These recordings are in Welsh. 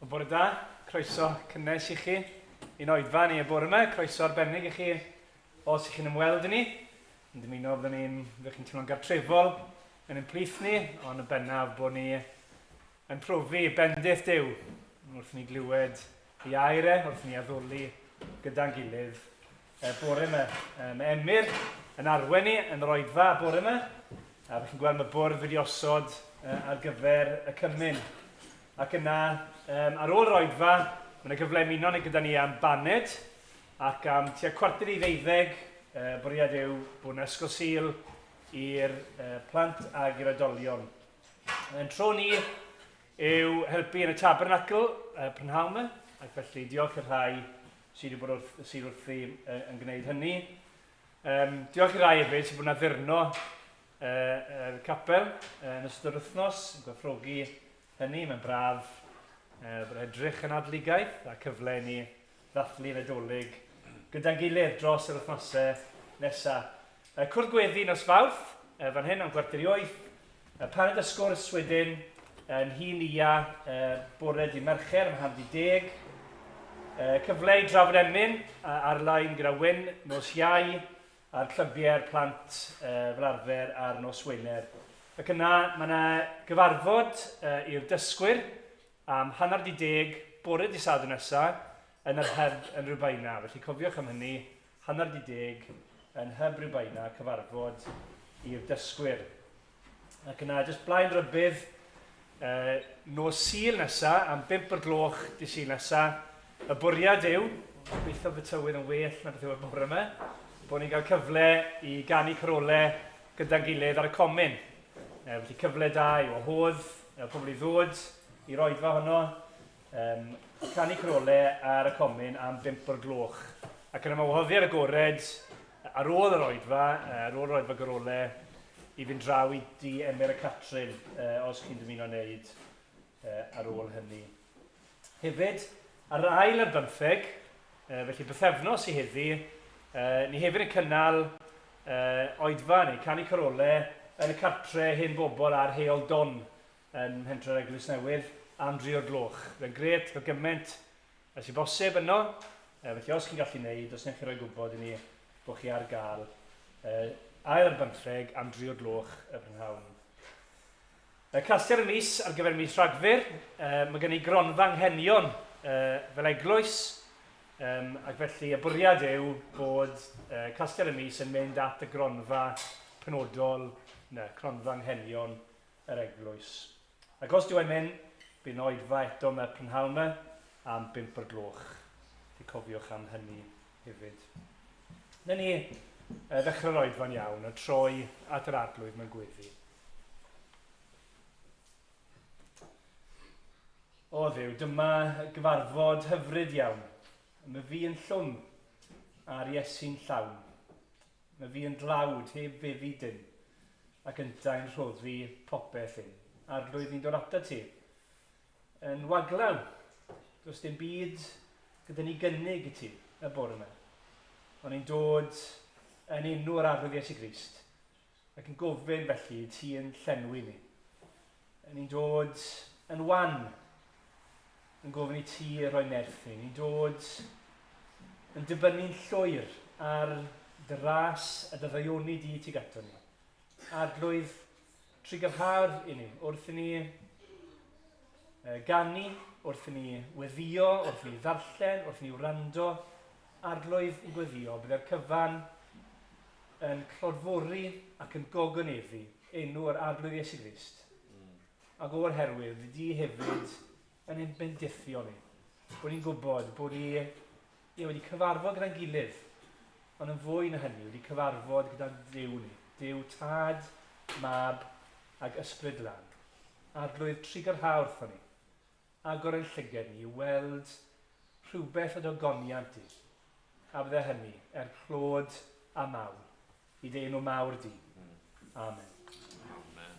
Bore da, croeso cynnes i chi i'n oedfa ni y bore yma, croeso arbennig i chi os ych chi'n ymweld â ni. Yn dymuno byddwn ni'n, byddwch chi'n teimlo'n gartrefol yn ein plith ni, ond yn bennaf bod ni yn profi bendith Duw wrth ni glywed ei air e, wrth ni addoli gyda'n gilydd y bore yma. Mae Emyr yn arwain ni yn yr oedfa y bore yma, a bych chi'n gweld mae bwrdd wedi osod ar gyfer y cymun. Ac yna, um, ar ôl yr oedfa, mae yna gyfle ymuno ni gyda ni am baned, ac am tua 11:45, bwriad yw bod yna ysgol Sul i'r uh, plant ag i'r oedolion. Yn tro ni yw helpu yn y tabernacl prynhawn yma, ac felly diolch i'r rhai sydd wedi bod wrth, sydd wrthi yn gwneud hynny. Um, diolch i'r rhai hefyd sydd bod yn addurno y capel yn ystod yr wythnos, yn gwerthfawrogi hynny, mae'n braf bod edrych yn adligaeth a cyfle i ni ddathlu Nadolig gyda'n gilydd dros yr wythnosau nesaf. Cwrdd gweddi nos Fawrth, fan hyn am 7:45, paned a sgwrs wedyn yn nhŷ Nia bore dydd Mercher am 9:30. Cyfle i drafod emyn ar-lein gyda Wyn nos Iau, a'r clybiau'r plant fel arfer ar nos Wener. Ac yna mae yna gyfarfod i'r dysgwyr am 10:30 bore dydd Sadwrn nesa yn yr Hyb yn Rhiwbeina. Felly cofiwch am hynny, 10:30 yn Hyb Rhiwbeina, cyfarfod i'r dysgwyr. Ac yna, jyst blaen rybudd, nos Sul nesa, am 5 o'r gloch dydd Sul nesa, y bwriad yw, gobeithio bydd tywydd yn well na beth yw e bore yma, bod ni'n cael cyfle i ganu carolau gyda'n gilydd ar y comin. Felly cyfle da i wahodd pobl i ddod i'r oedfa honno, canu carolau ar y comin am 5 o'r gloch. Ac yna mae wahoddiad agored Ar ôl yr oedfa, ar ôl yr oedfa gorole, i fynd draw i dŷ Emyr a Catrin, os chi'n dymuno wneud ar ôl hynny. Hefyd, ar yr ail ar bymtheg, felly bythefnos i heddi, ni hefyd yn cynnal oedfa neu canu corole yn y cartre hen bobl ar Heol Don yn Mhentre'r Eglwys Newydd am dri o'r gloch. Fe'n grêt, fel gymaint Os sy'n bosib yno, felly os chi'n gallu wneud, os newch chi roi gwybod i ni bod chi ar gael, ail ar bymtheg am dri o'r gloch y prynhawn. Y casgliad y mis ar gyfer mis Rhagfyr, mae gen i gronfa anghenion fel eglwys, ac felly y bwriad yw bod casgliad y mis yn mynd at y gronfa penodol, na, cronfa anghenion yr eglwys. Ac os dyw e'n mynd, bydd yn oedfa eto yma prynhawn yma am bump o'r gloch. Felly cofiwch am hynny hefyd. Na ni ddechrau'r oedfa'n iawn a troi at yr Arglwydd mewn gweddi. O Dduw, dyma gyfarfod hyfryd iawn. Mae fi yn llwm a'r Iesu'n llawn. Mae fi yn dlawd heb feddu dim, ac yntau'n rhoddi popeth im. Arglwydd, ni'n dod atat ti. Yn waglaw, does dim byd gyda ni gynnig i ti y bore yma. Ond ni'n dod yn enw yr Arglwydd Iesu Grist, ac yn gofyn felly i ti yn llenwi ni. Ni'n dod yn wan, yn gofyn i ti roi nerth ni. Ni'n dod yn dibynnu'n llwyr ar dy ras a dy ddaioni di tuag ato ni. Arglwydd, trugarhâr i ni wrth i ni ganu, wrth i ni weddio, wrth i ni ddarllen, wrth i ni wrando. Arglwydd yn gweddio, bydde'r cyfan yn clodfori ac yn gogoneddu enw yr Arglwydd Iesu Grist. Ac o'r herwydd, di hefyd yn ein bendithio ni. Bod ni'n gwybod bod ni ie, wedi cyfarfod gyda'n gilydd, ond yn fwy na hynny, wedi cyfarfod gyda'n Duw ni. Duw Tad, Mab ac Ysbryd Glân. Arglwydd, trugarha wrthon ni. Agor ein llyged ni i weld rhywbeth o dy ogoniant di. A bydde hynny er clod a mawl i dy enw mawr di. Amen. Amen.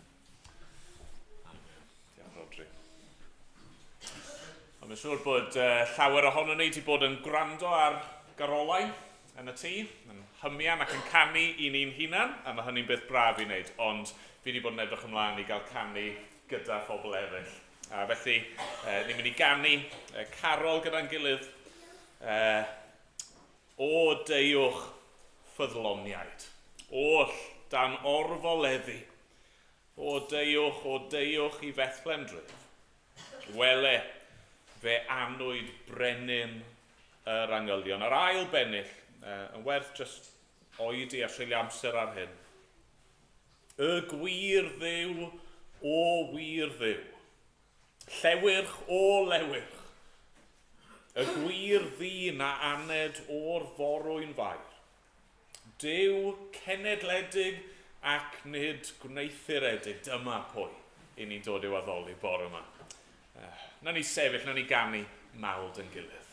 Amen. Diolch, Rhodri. Ond mae'n siŵr bod llawer ohono ni wedi bod yn gwrando ar garolau yn y tŷ, yn hymian ac yn canu i ni'n hunan, a mae hynny'n beth braf i wneud, ond fi wedi bod yn edrych ymlaen i gael canu gyda phobl eraill. A felly, ni'n mynd i ganu carol gyda'n gilydd. O deuwch ffyddloniaid, oll dan orfoleddu. O deuwch, o deuwch i Fethlem dref. Wele, fe anwyd brenin yr angylion. A'r ail bennill, yn werth jyst oedi a treulio amser ar hyn. Y gwir Dduw o wir Dduw. Llewyrch o lewyrch. Y gwir ddyn a aned o'r forwyn fair. Duw cenedledig ac nid gwneuthuredig. Dyma pwy i ni'n dod i'w addoli bore yma. Na ni sefyll, na ni ganu mawd yn gilydd.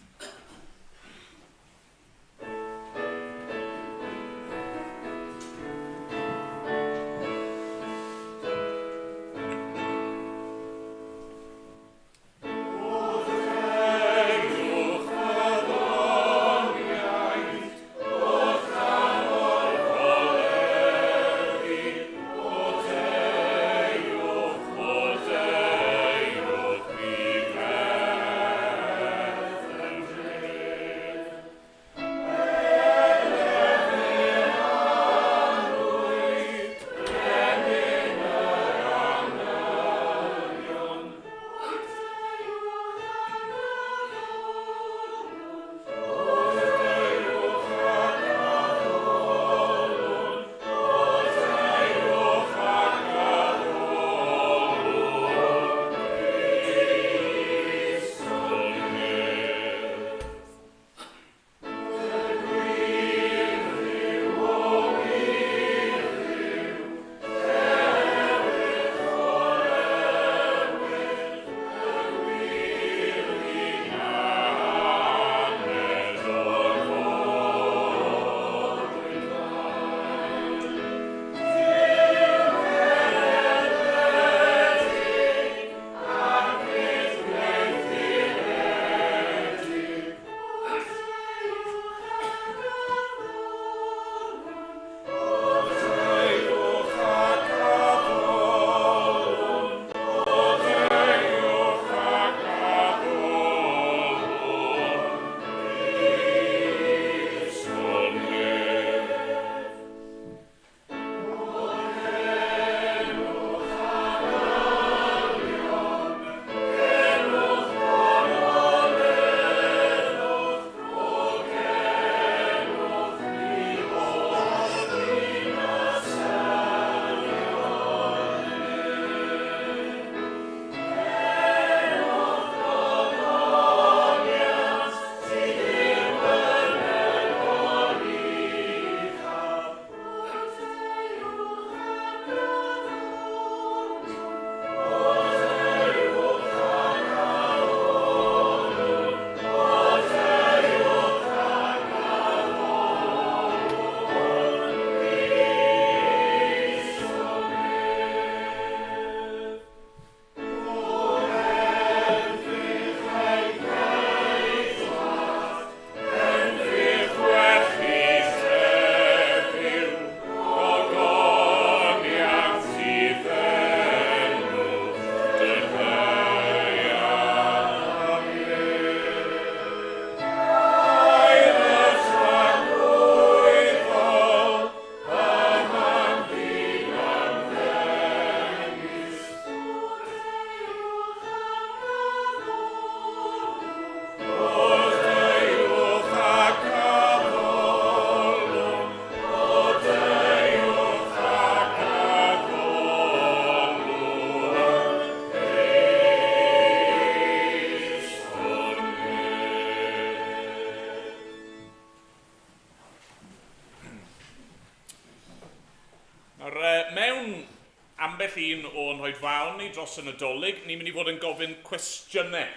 Ambell un o'n hoedfaon ni dros y Nadolig, ni'n mynd i fod yn gofyn cwestiynau.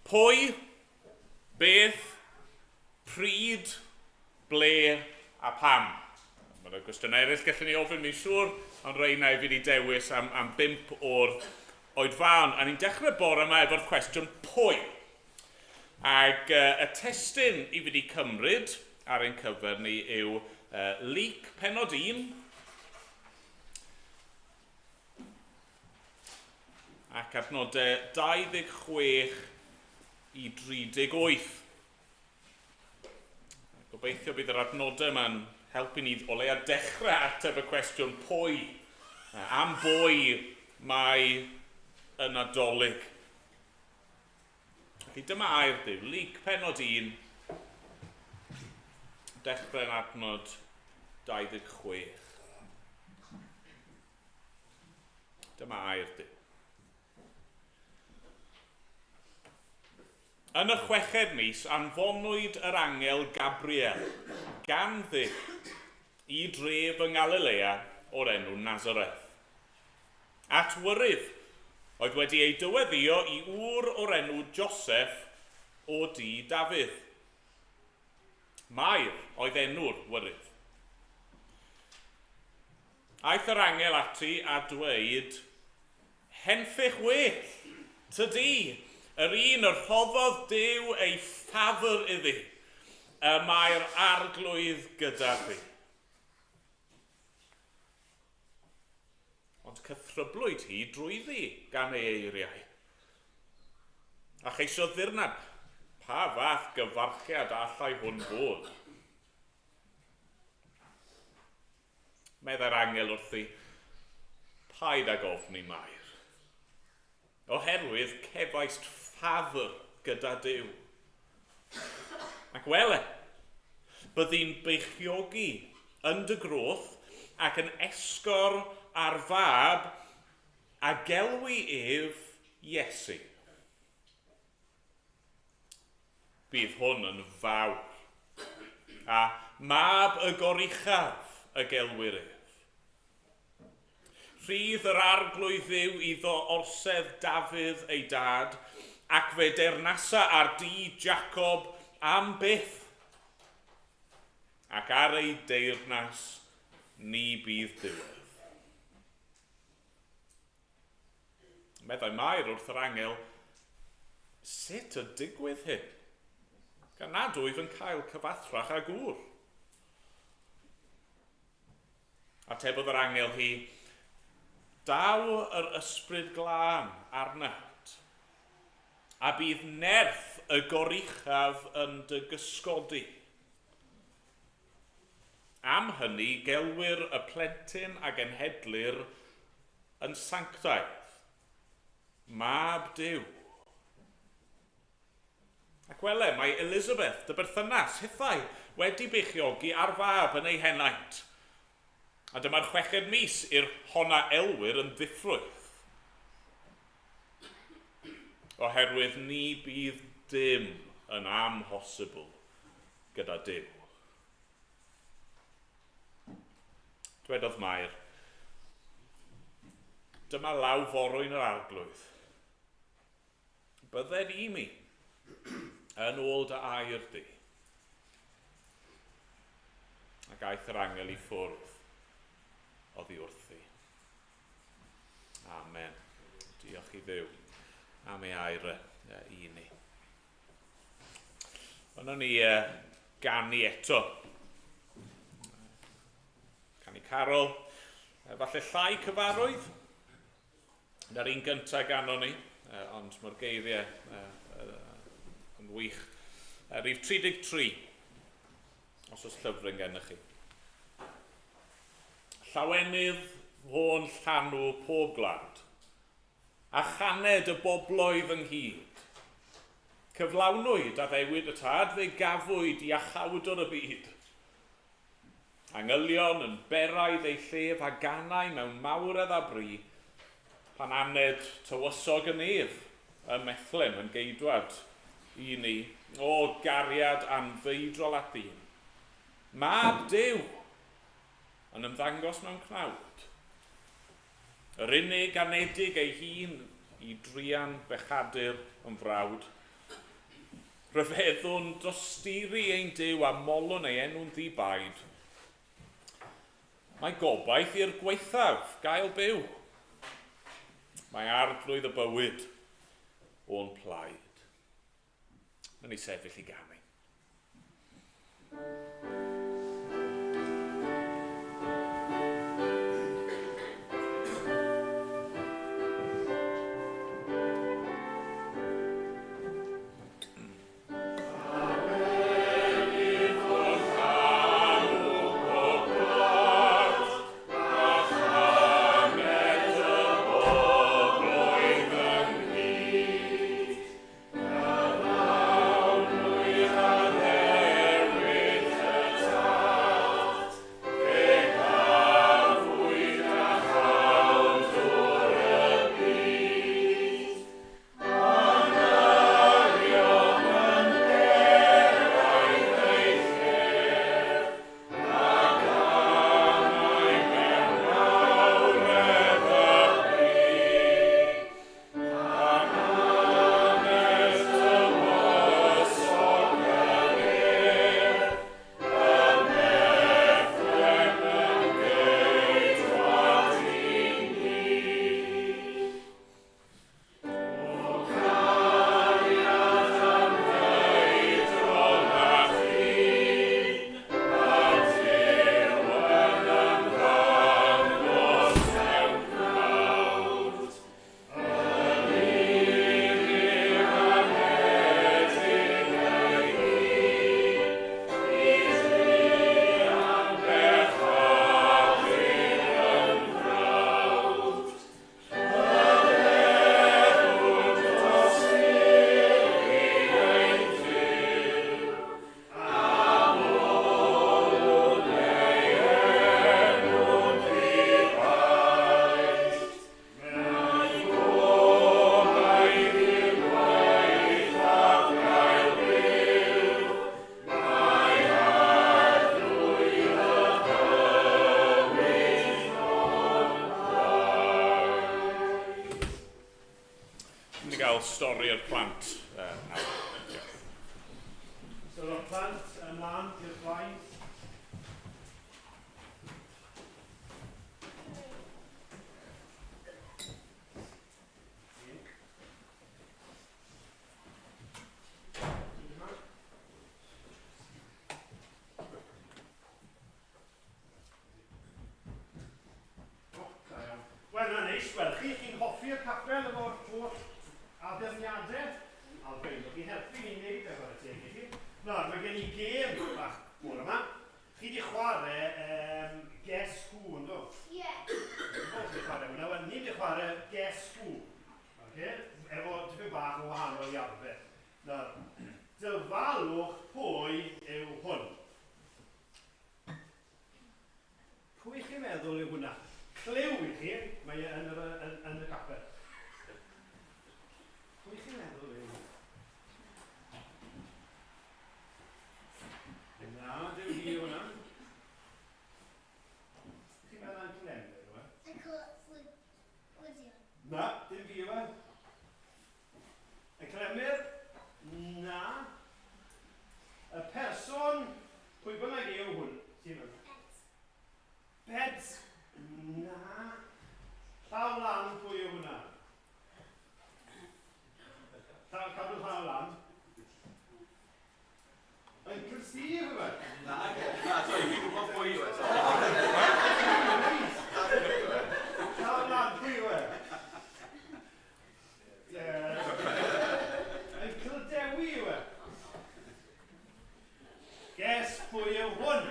Pwy, beth, pryd, ble a pam? Mae yna gwestiynau eraill gallwn ni ofyn, mi'n siŵr, ond rheina i fi wedi dewis am 5 o'r oedfaon. A ni'n dechrau bore yma efo'r cwestiwn pwy. Ac y testun i fi wedi cymryd ar ein cyfer ni yw Luc pennod 1. ac adnodau 26 i 38. Gobeithio bydd yr adnodau yma'n helpu ni o leia dechrau ateb y cwestiwn pwy, am bwy mae y Nadolig. Felly dyma air Duw, Luc penod 1, dechrau'n adnod 26. Dyma air Duw. Yn y chweched mis, anfonwyd yr angel Gabriel gan Dduw i dref yng Ngalilea o'r enw Nazareth. At wyryf oedd wedi ei dyweddio i ŵr o'r enw Joseph o dŷ Dafydd. Mair oedd enw'r wyryf. Aeth yr angel ati a dweud, Henffych well, tydi, yr un y rhoddodd Duw ei ffafr iddi, y mae'r Arglwydd gyda thi. Ond cythryblwyd hi drwyddi gan ei eiriau. A cheisiodd ddirnad, pa fath gyfarchiad a allai hwn fod? Meddai'r angel wrthi, paid ag ofni Mair, oherwydd cefaist ffafr gyda Duw. Ac wele, byddi'n beichiogi yn dy groth ac yn esgor ar fab a gelwi ef Iesu. Bydd hwn yn fawr, a Mab y Goruchaf y gelwir ef. Rhydd yr Arglwydd Dduw iddo orsedd Dafydd ei dad, ac fe deyrnasa ar dŷ Jacob am byth, ac ar ei deyrnas ni bydd diwedd. Meddai Mair wrth yr angel, Sut y digwydd hyn? Gan nad wyf yn cael cyfathrach â gŵr. Atebodd yr angel hi, Daw yr ysbryd glân arnat, a bydd nerth y goruchaf yn dy gysgodi. Am hynny gelwir y plentyn a genhedlir yn sanctaidd, Mab Duw. Ac wele, mae Elisabeth, dy berthynas, hithau, wedi beichiogi ar fab yn ei henaint. A dyma'r chweched mis i'r hon a elwir yn ddiffrwyth. Oherwydd ni bydd dim yn amhosibl gyda Duw. Dwedodd Mair, Dyma law forwyn yr Arglwydd. Bydded i mi yn ôl dy air di. Ac aeth yr angel i ffwrdd oddi wrthi. Amen. Diolch i Dduw am ei air i ni. Yno ni ganu eto. Canu carol. Falle llai cyfarwydd na'r un gyntaf ganon ni, ond mae'r geiriau yn wych. Rhif 33, os oes llyfryn gennych chi. Llawenydd fo'n llanw pob gwlad, A chaned y bobloedd ynghyd. Cyflawnwyd addewid y Tad, fe gafwyd Iachawdwr y byd. Angylion yn beraidd eu llef a ganai mewn mawredd a bri, pan aned tywysog y nef ym Methlem yn geidwad i ni, o gariad anfeidrol at ddyn. Mab Duw yn ymddangos mewn cnawd. Yr unig anedig ei hun i druan bechadur yn frawd. Rhyfeddwn dosturi ein Duw a molwn ei enw'n ddi-baid. Mae gobaith i'r gwaethaf gael byw. Mae arglwydd y bywyd o'n plaid. Wnawn ni sefyll i ganu. Ni'n mynd i gael stori'r plant nawr. Diolch. So, y plant ymlaen i'r blaen. Wel, na neis gweld chi. Chi'n hoffi'r capel efo'r holl addurniadau? Alfred, ewch chi helpu ni wneud e, chwarae teg i chi. Nawr, mae gen i gêm bach bore yma. Chi wedi chwarae um, Guess Who, ynddo? Ie. Yeah. O, chi wedi chwarae hwnna. Wel, ni wedi chwarae Guess Who. Okay? Efo tipyn bach o wahanol i arfer. Nawr, dyfalwch pwy yw hwn. Pwy chi'n meddwl yw hwnna? Clyw i chi, mae e yn, yr, yn, yn y capel. Pwy chi'n meddwl yw hwnna? Na, dim hi yw hwnna. Chi'n meddwl am Clem, yw e? Na, dim fi yw e. Y Clemyr? Na. Y person, pwy bynnag yw hwn? Ti'n meddwl? Beds. Na. Llaw lan, pwy yw hwnna? Llaw, cadw llaw lan. Uncle Steve yw e? Na, na, sorry, fi'n gwybod pwy yw e. Llaw lan, pwy yw e? Ie. Uncle Dewi yw e. Guess pwy yw hwn?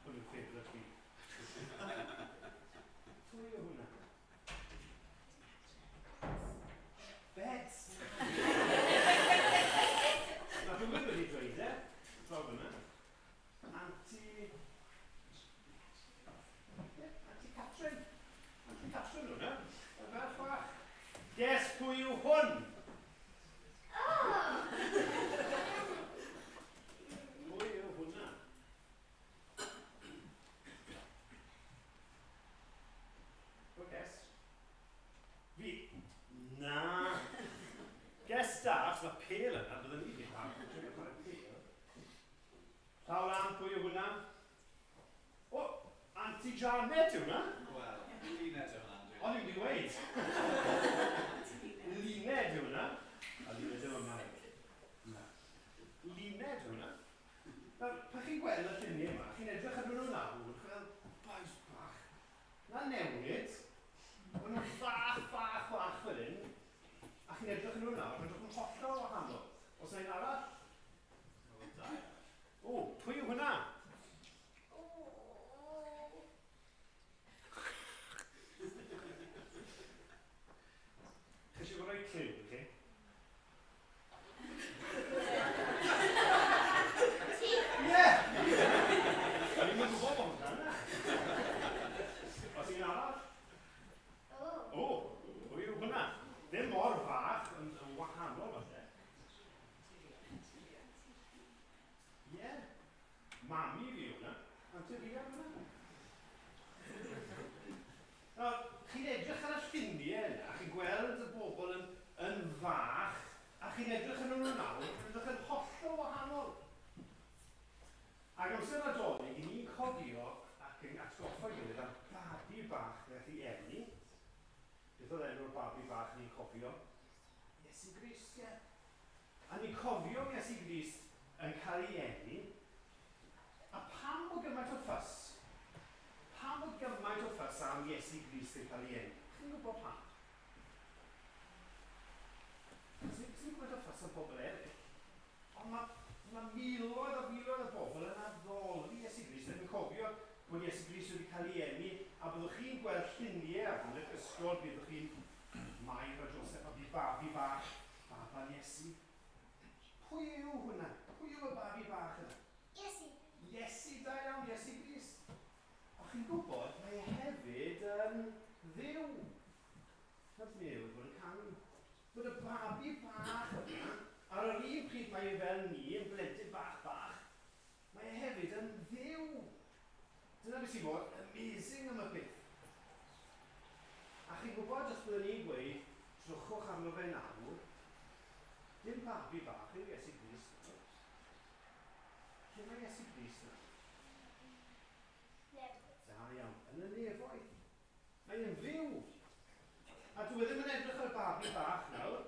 Hwn yw favourite fi. Pwy yw hwnna? Bets. Mae rhywun wedi dweud e. Draw fyna. Anti... Ie, Anti Catrin. Anti Catrin hwnna. Y ferch fach. Guess pwy yw hwn? Pwy yw hwnna? Go guess. Fi. Na. Guess da, achos mae pêl yna, byddwn ni wedi cael. Llaw lan, pwy yw hwnna? O, Auntie Janet yw hwnna. Wel, Luned yw hwnna, O'n i'n mynd i gweud. Luned yw hwnna. A Luned yw yma. Na. Luned yw hwnna. Nawr, pan chi'n gweld y lluniau yma, chi'n edrych arnyn nhw nawr, chi'n fel, boys bach, na newid, maen nhw'n fach, fach, fach fel hyn, a chi'n edrych arnyn nhw nawr, maen nhw'n hollol wahanol. Oes yna un arall? O, pwy yw hwnna? O. Chi eisiau fod rhoi cliw i chi? Ti. Ie! O'n i'n gwybod bod hwnna yna. Oes un arall? O. O, pwy yw hwnna? Ddim mor fach, yn, yn wahanol falle. Ie. Mami fi yw hwnna. Auntie Ria hwnna. Nawr, chi'n edrych ar y lluniau yna, chi'n gweld y bobl yn, yn fach, a chi'n edrych arnyn nhw nawr, yn edrych yn hollol wahanol. Ac amser Nadolig, i ni'n cofio ac yn atgoffa gilydd am babi bach nath ei eni. Beth oedd enw'r babi bach ni'n cofio? Iesu Grist, ie. A ni'n cofio Iesu Grist yn cael ei eni. A pam bod gymaint o ffys? Pam bod gymaint o ffys am Iesu Grist yn cael ei eni? Chi'n gwybod pam? Sy'n gymaint o ffys am pobl eraill. Ond mae, mae miloedd a miloedd o bobl yn addoli Iesu Grist ac yn cofio bod Iesu Grist wedi cael ei eni, a byddwch chi'n gweld lluniau ar hwn eich ysgol, byddwch chi'n Mair a Joseph a bydd babi bach, baban Iesu. Pwy yw hwnna? Pwy yw y babi bach yna? Iesu. Iesu, da iawn, Iesu Grist. Ond chi'n gwybod, mae e hefyd yn Dduw. Nath mi wedi bod yn canu. Bod y babi bach yna, ar yr un pryd mae e fel ni, yn blentyn bach bach, mae e hefyd yn Dduw. Dyna beth sy'n mor amazing am y peth. A chi'n gwybod, os byddwn ni'n gweud, drychwch arno fe nawr, dim babi bach yw Iesu Grist nawr. Lle mae Iesu Grist nawr? Da iawn, yn y nefoedd. Mae e'n fyw. A dwi e ddim yn edrych ar babi bach nawr.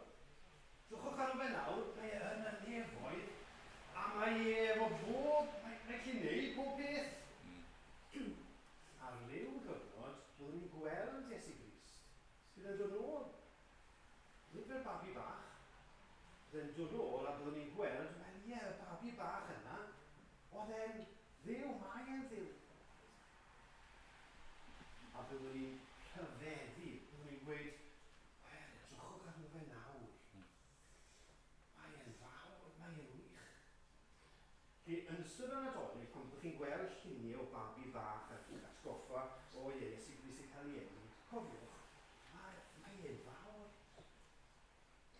Drychwch arno fe nawr, mae e yn y nefoedd, a mae e efo bob, mae, mae gallu neud pob peth. Ar ryw gyfnod, byddwn ni'n gweld Iesu Grist. Bydd e'n dod nôl. Nid fel babi bach. Bydd e'n dod nôl a byddwn ni'n gweld, wel ie, y babi bach yna, oedd e'n Dduw, mae e'n Dduw. A byddwn ni'n rhyfeddu, byddwn ni'n gweud, wel, edrychwch arno fe nawr. Mae e'n fawr, mae e'n wych. Felly, yn ystod y Nadolig, pan byddwch chi'n gweld lluniau o babi bach ac yn atgoffa o ie, Iesu Grist yn cael ei eni, cofiwch, mae, mae e'n fawr.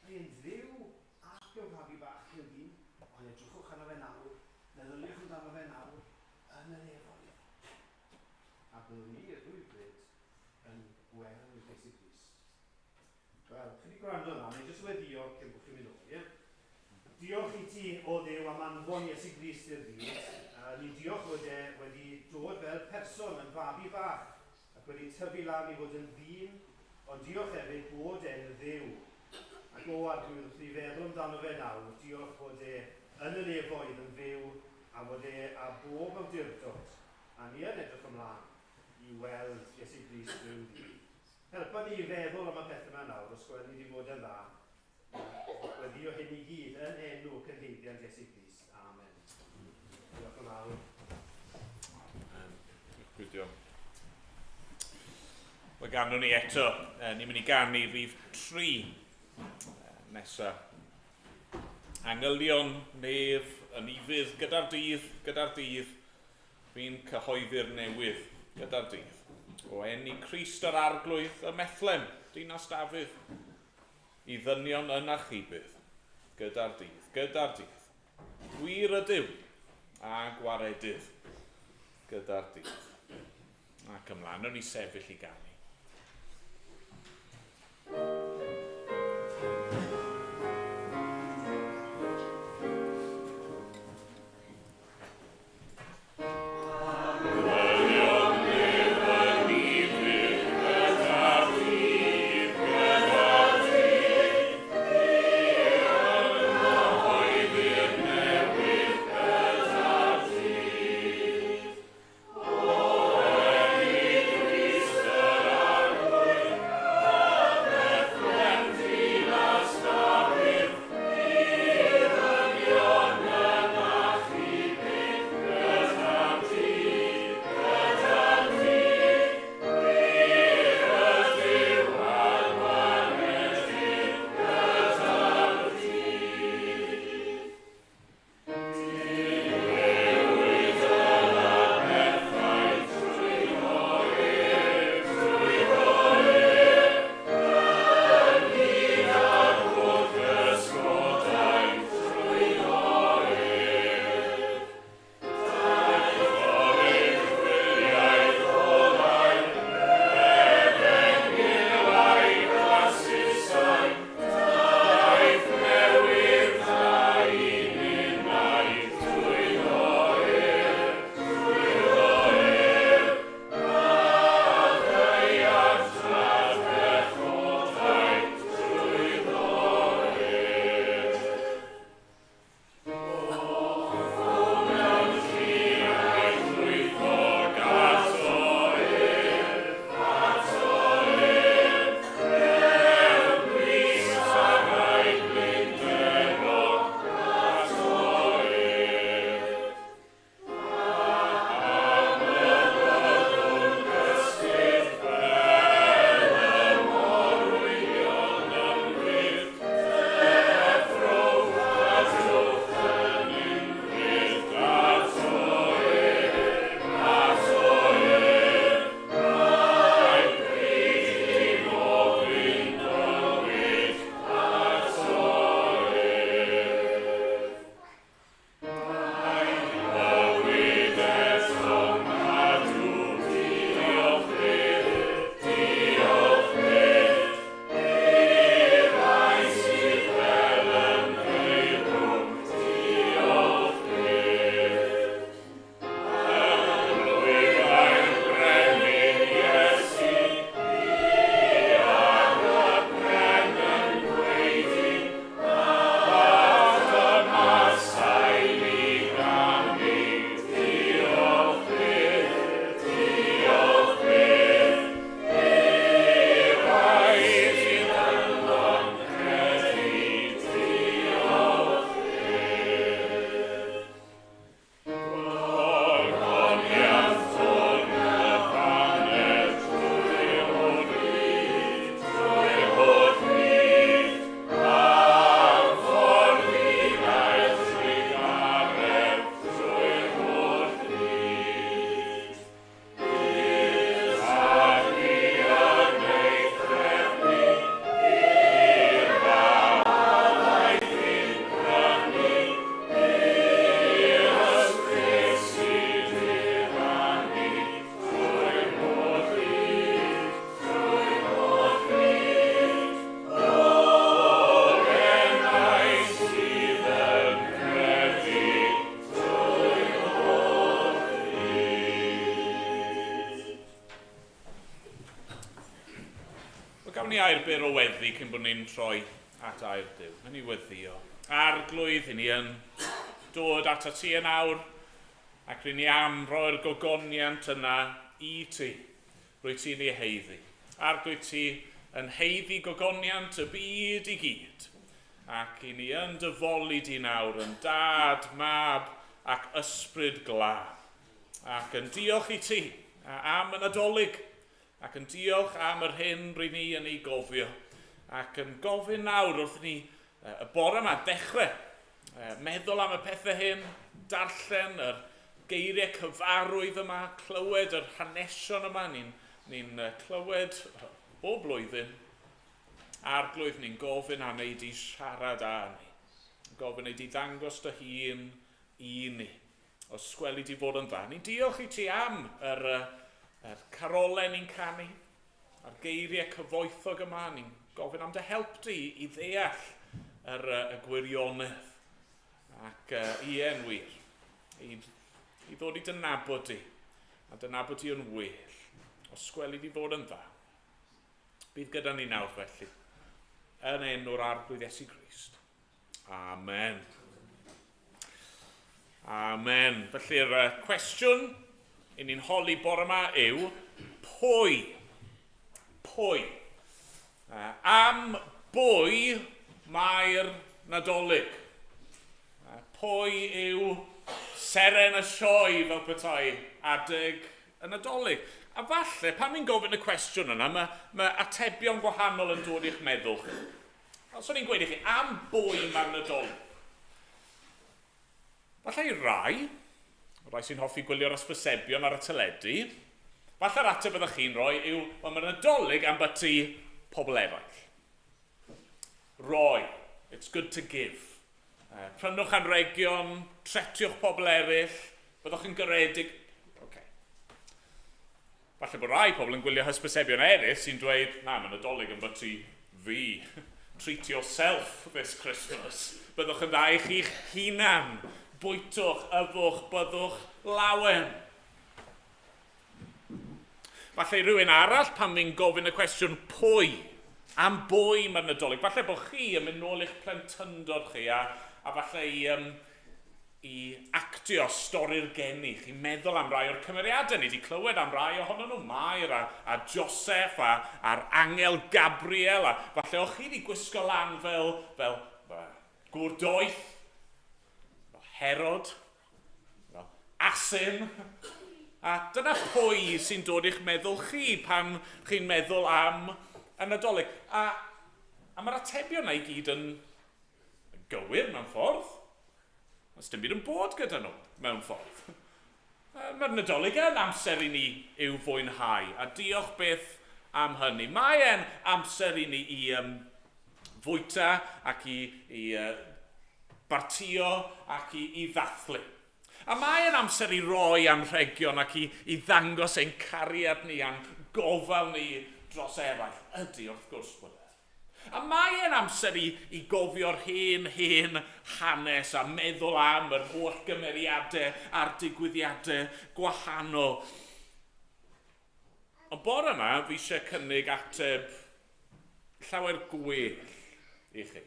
Mae e'n Dduw ac yn fabi bach mewn un, ond edrychwch arno fe nawr, meddyliwch amdano fe nawr, yn y nefoedd. A byddwn ni rhywbryd yn gweld Iesu Grist. Wel, chi wedi gwrando yna, neu jyst weddio cyn bod chi'n mynd ôl, ie? Diolch i ti, o Dduw, am anfon Iesu Grist i'r byd. Ni'n diolch fod e wedi dod fel person yn fabi bach ac wedi tyfu lan i fod yn ddyn, ond diolch hefyd bod e'n Dduw. Ac o, Arglwydd, wrth i ni feddwl amdano fe nawr, diolch fod e yn y nefoedd yn fyw a fod e â bob awdurdod, a ni yn edrych ymlaen i weld Iesu Grist ryw ddydd. Helpa ni i feddwl am y pethau yma nawr, os gwelwn ni wedi bod yn dda. Gweddio hyn i gyd yn enw cynheiddiant Iesu Grist. Amen. Diolch yn fawr. Amen. Diolch Gwydion. Mae ganwn ni eto. Ni'n mynd i ganu rhif 3 nesa. Angylion nef yn ufudd gyda'r dydd, gyda'r dydd, fi'n cyhoeddi'r newydd gyda'r dydd. O eni Crist yr Arglwydd ym Methlem, dinas Dafydd, i ddynion yn archebydd, gyda'r dydd, gyda'r dydd. Gwir ydyw, a gwaredydd, gyda'r dydd. Ac ymlaen, o'n i sefyll i ganu. Cawn ni air byr o weddi cyn bod ni'n troi at air Duw. Wnawn ni weddio. Arglwydd, i ni yn dod at ti yn awr, ac ry'n ni am roi'r gogoniant yna i ti. Rwy ti'n ei heiddi. Arglwydd ti yn heiddi gogoniant y byd i gyd. Ac i ni yn dyfoli di nawr yn dad, mab ac ysbryd glân. Ac yn diolch i ti am y Nadolig ac yn diolch am yr hyn ry'n ni yn ei gofio, ac yn gofyn nawr wrth ni y bore yma dechrau meddwl am y pethau hyn, darllen yr geiriau cyfarwydd yma, clywed yr hanesion yma ni'n ni clywed bob blwyddyn. Arglwydd, ni'n gofyn am ei di siarad â ni. Gofyn ei di ddangos dy hun i ni. Os gweli di fod yn dda. Ni'n diolch i ti am yr, yr carolau ni'n canu, a'r geiriau cyfoethog yma. Ni'n gofyn am dy help di i ddeall yr, y gwirionedd. Ac ie, yn wir, i, i ddod i dy nabod di, a dy nabod di yn well. Os gweli di fod yn dda. Bydd gyda ni nawr felly, yn enw'r Arglwydd Iesu Grist. Amen. Amen. Felly'r cwestiwn i ni'n holi bore yma yw, pwy? Pwy? Am bwy mae'r Nadolig? Pwy yw seren y sioe fel petai adeg y Nadolig? A falle, pan ni'n gofyn y cwestiwn yna, mae, mae atebion gwahanol yn dod i'ch meddwl chi. Os o'n i'n gweud i chi, am bwy mae'r Nadolig? Falle i rai, rai sy'n hoffi gwylio'r ysbysebion ar y teledu, falle'r ateb byddwch chi'n rhoi yw, wel mae'r Nadolig am byti pobl eraill. Roi. It's good to give. Prynwch anregion, tretiwch pobl eraill, byddwch yn garedig. Okay. Falle bod rai pobl yn gwylio hysbysebion eraill sy'n dweud, na, mae Nadolig yn byty fi. Treat yourself this Christmas. Byddwch yn dda i chi'ch hunan. Bwytwch, yfwch, byddwch lawen. Falle i rhywun arall pan fi'n gofyn y cwestiwn pwy, am bwy mae'r Nadolig. Falle bod chi yn mynd nôl i'ch plentyndod chi a, a falle i, um, i actio stori'r geni. Chi'n meddwl am rai o'r cymeriadau, ni wedi clywed am rai ohonyn nhw, Mair a, a Joseph a, a'r angel Gabriel, a falle o'ch chi wedi gwisgo lan fel, fel, fel gŵr doeth, fel Herod, fel asyn. A dyna pwy sy'n dod i'ch meddwl chi pan chi'n meddwl am y Nadolig. A, a mae'r atebion yna i gyd yn gywir mewn ffordd. Does dim byd yn bod gyda nhw mewn ffordd. Mae'r Nadolig yn amser i ni i'w fwynhau, a diolch byth am hynny. Mae e'n amser i ni i um, fwyta ac i, i bartio ac i, i ddathlu. A mae e'n amser i roi anrhegion ac i, i ddangos ein cariad ni a'n gofal ni dros eraill. Ydy, wrth gwrs bod e. A mae e'n amser i, i gofio'r hen, hen hanes a meddwl am yr holl gymeriadau a'r digwyddiadau gwahanol. Ond bore yma, fi eisiau cynnig ateb llawer gwell i chi.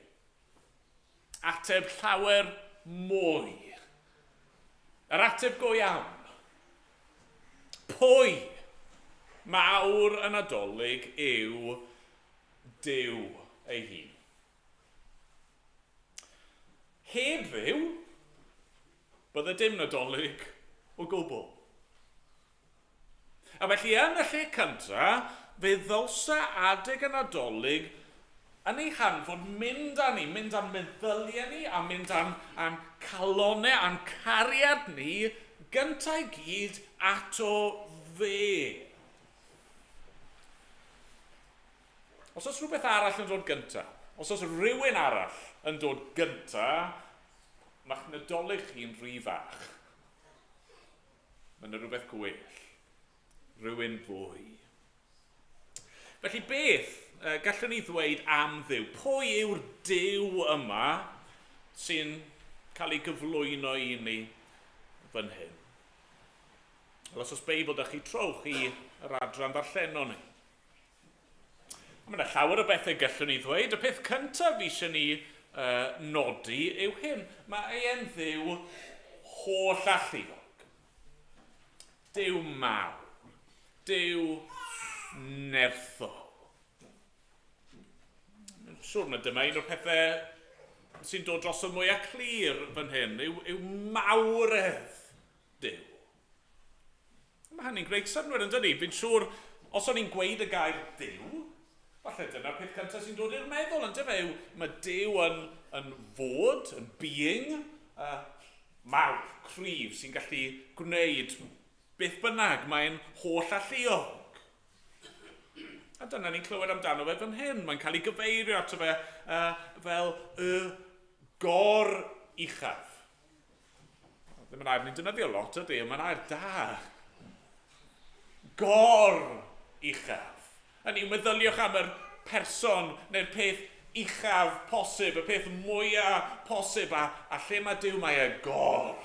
Ateb llawer mwy. Yr ateb go iawn. Pwy mawr y Nadolig yw Duw ei hun? Heb Dduw, bydde dim Nadolig o gwbl. A felly yn y lle cynta, fe ddylsa adeg y Nadolig yn ei hanfod mynd â ni, mynd â'n meddyliau ni, a mynd â'n, â'n calonau, a'n cariad ni, gynta i gyd ato fe. Os oes rhywbeth arall yn dod gynta, os oes rhywun arall yn dod gynta, mae'ch Nadolig chi'n rhy fach. Mae yna rhywbeth gwell. Rhywun fwy. Felly beth gallwn ni ddweud am Dduw? Pwy yw'r Duw yma sy'n cael ei gyflwyno i ni fan hyn? Wel, os oes Beibl da chi, trowch i yr adran ddarllenon ni. Mae yna llawer o bethau gallwn ni ddweud. Y peth cyntaf fi eisiau ni uh, nodi yw hyn. Mae e'n ddiw holl alluog. Duw mawr. Duw nerthol. Mae'n siŵr na dyma un o'r pethau sy'n dod dros y mwyaf clir fan hyn, yw, yw mawredd Duw. Mae hynny'n gwneud synnwyr yn dydy? Fi'n siŵr, os o'n i'n gweud y gair Duw, falle dyna'r peth cyntaf sy'n dod i'r meddwl, yn dyfe, yw mae Duw yn, yn fod, yn being, uh, mawr, cryf, sy'n gallu gwneud beth bynnag, mae'n holl alluog. A dyna ni'n clywed amdano fe fan hyn. Mae'n cael ei gyfeirio ato fe uh, fel y gor uchaf. Ddim yn air ni'n defnyddio lot ydy, ond mae'n air da. Gor uchaf. Hynny yw, meddyliwch am yr person neu'r peth uchaf posib, y peth mwyaf posib, a, a lle mae Duw, mae e gor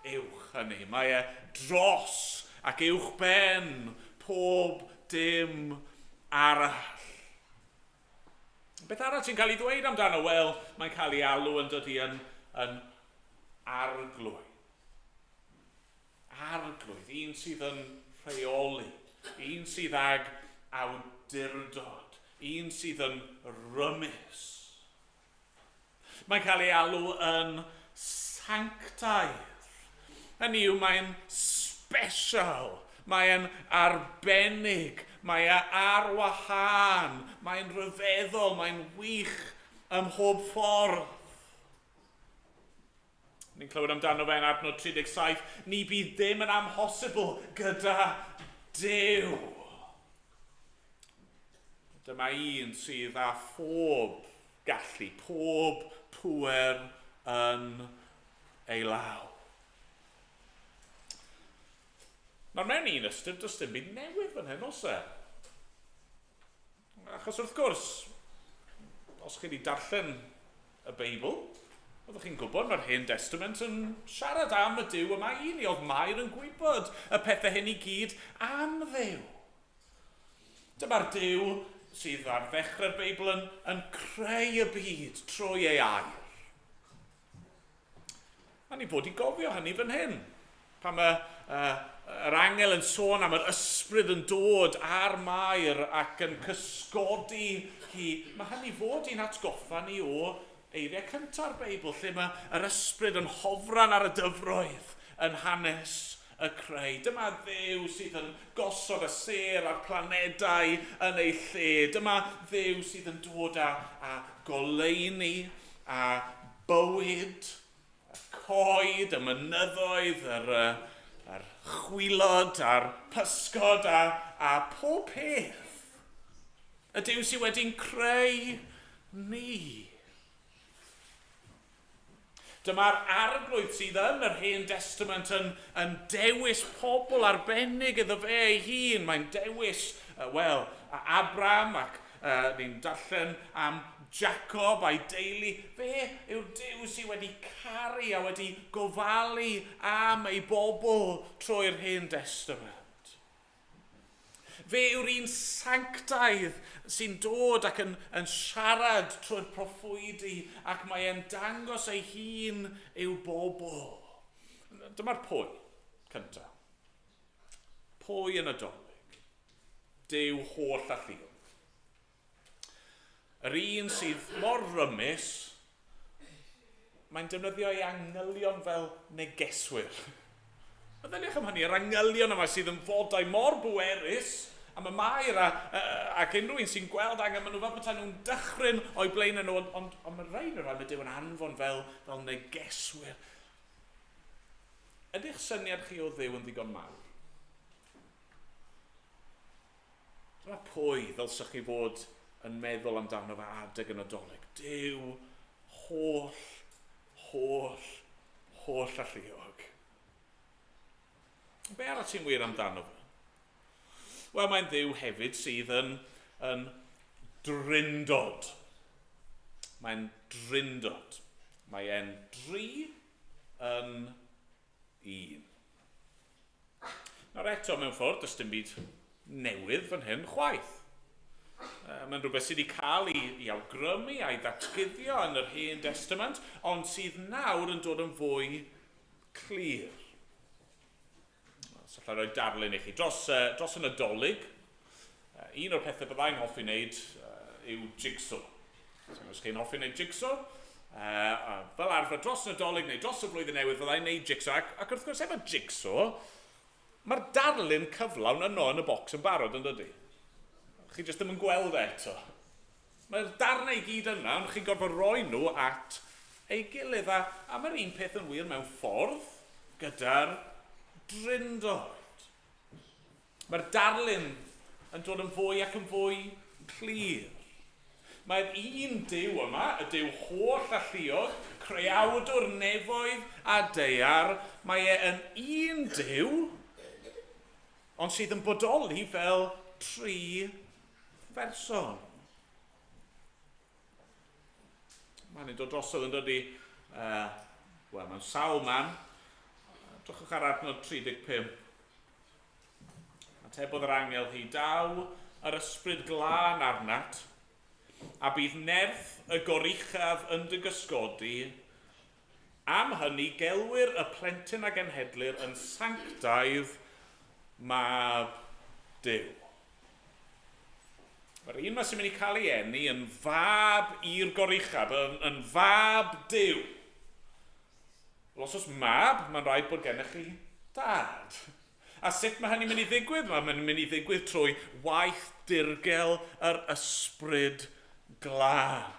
uwch hynny. Mae e dros ac uwch ben pob dim arall. Beth arall sy'n cael ei ddweud amdano? Wel, mae'n cael ei alw yn dydy yn, yn arglwydd. Arglwydd, un sydd yn rheoli, un sydd ag awdurdod, un sydd yn rymus. Mae'n cael ei alw yn sanctaidd. Hynny yw, mae'n special, mae'n arbennig, mae e ar wahân, mae'n rhyfeddol, mae'n wych ym mhob ffordd. Ni'n clywed amdano fe yn adnod 37, ni bydd dim yn amhosibl gyda Duw. Dyma un sydd â phob gallu, pob pŵer yn ei law. Nawr mewn un ystyr, does dim byd newydd fan hyn, oes e? Achos wrth gwrs, os chi wedi darllen y Beibl, byddwch chi'n gwybod mae'r Hen Testament yn siarad am y Duw yma i ni. Oedd Mair yn gwybod y pethau hyn i gyd am Dduw. Dyma'r Duw sydd ar ddechrau'r Beibl yn, yn creu y byd trwy ei air. A ni fod i gofio hynny fan hyn. Pan mae uh, yr angel yn sôn am yr ysbryd yn dod ar Mair ac yn cysgodi hi, mae hynny fod i'n atgoffa ni o eiriau cynta'r Beibl, lle mae yr ysbryd yn hofran ar y dyfroedd yn hanes y creu. Dyma Dduw sydd yn gosod y sêr a'r planedau yn ei lle. Dyma Dduw sydd yn dod â, â goleuni a bywyd, y coed, y mynyddoedd, yr, yr chwilod a'r pysgod a, a pob peth. Y Duw sydd wedi'n creu ni. Dyma'r arglwydd sydd yn yr Hen Testament yn, yn dewis pobl arbennig iddo fe ei hun. Mae'n dewis, wel, Abraham ac Uh, ni'n darllen am Jacob a'i deulu. Fe yw'r Duw sydd wedi caru a wedi gofalu am ei bobl trwy'r Hen Testament. Fe yw'r un sanctaidd sy'n dod ac yn, yn siarad trwy'r proffwydi ac mae e'n dangos ei hun i'w bobl. Dyma'r pwy cyntaf. Pwy yn y Dolig? Duw holl alluog. Yr un sydd mor rymus, mae'n defnyddio ei angylion fel negeswyr. Meddyliwch am hynny, yr angylion yma sydd yn fodau mor bwerus, a mae Mair a, a, ac unrhyw un sy'n gweld angen, maen nhw fel petai nhw'n dychryn o'i blaen nhw, ond, ond, ond mae rhain o'r rhain mae Duw yn anfon fel, fel negeswyr. Ydych syniad chi o Dduw yn ddigon mawr? Dyma pwy ddylsech chi fod yn meddwl amdano fe adeg y Nadolig. Duw holl, holl, holl alluog. Be arall sy'n wir amdano fe? Wel, mae'n ddiw hefyd sydd yn, yn drindod. Mae'n drindod. Mae e'n dri yn un. Nawr eto, mewn ffordd, does dim byd newydd fan hyn chwaith. Mae'n rhywbeth sydd wedi cael ei, ei awgrymu a'i ddatguddio yn yr Hen Testament, ond sydd nawr yn dod yn fwy clir. Os allai roi darlun i chi. Dros, dros y Nadolig, un o'r pethau byddai'n hoffi wneud yw jigsaw. So, os chi'n hoffi wneud jigsaw, fel arfer dros y Nadolig neu dros y flwyddyn newydd fyddai'n wneud jigsaw. Ac, ac wrth gwrs efo jigsaw, mae'r darlun cyflawn yno yn y bocs yn barod, yn dydy? Chi jyst ddim yn gweld e eto. Mae'r darnau i gyd yna, ond chi'n gorfod rhoi nhw at ei gilydd. A, a mae'r un peth yn wir mewn ffordd gyda'r drindod. Mae'r darlun yn dod yn fwy ac yn fwy clir. Mae'r un Duw yma, y Duw holl alluog, creawdwr nefoedd a daear, mae e yn un Duw, ond sydd yn bodoli fel tri pherson. Mae'n ei dod drosodd yn dydy, wel, mewn sawl man. Drychwch ar adnod 35. Atebodd yr angel hi, daw yr ysbryd glân arnat, a bydd nerth y goruchaf yn dy gysgodi. Am hynny gelwir y plentyn a genhedlir yn sanctaidd mab Duw. Mae'r un yma sy'n mynd i cael ei eni yn fab i'r goruchaf, yn, yn fab Duw. Wel, os oes mab, mae'n rhaid bod gennych chi dad. A sut mae hynny'n mynd i ddigwydd? Mae'n mynd i ddigwydd trwy waith dirgel yr ysbryd glân.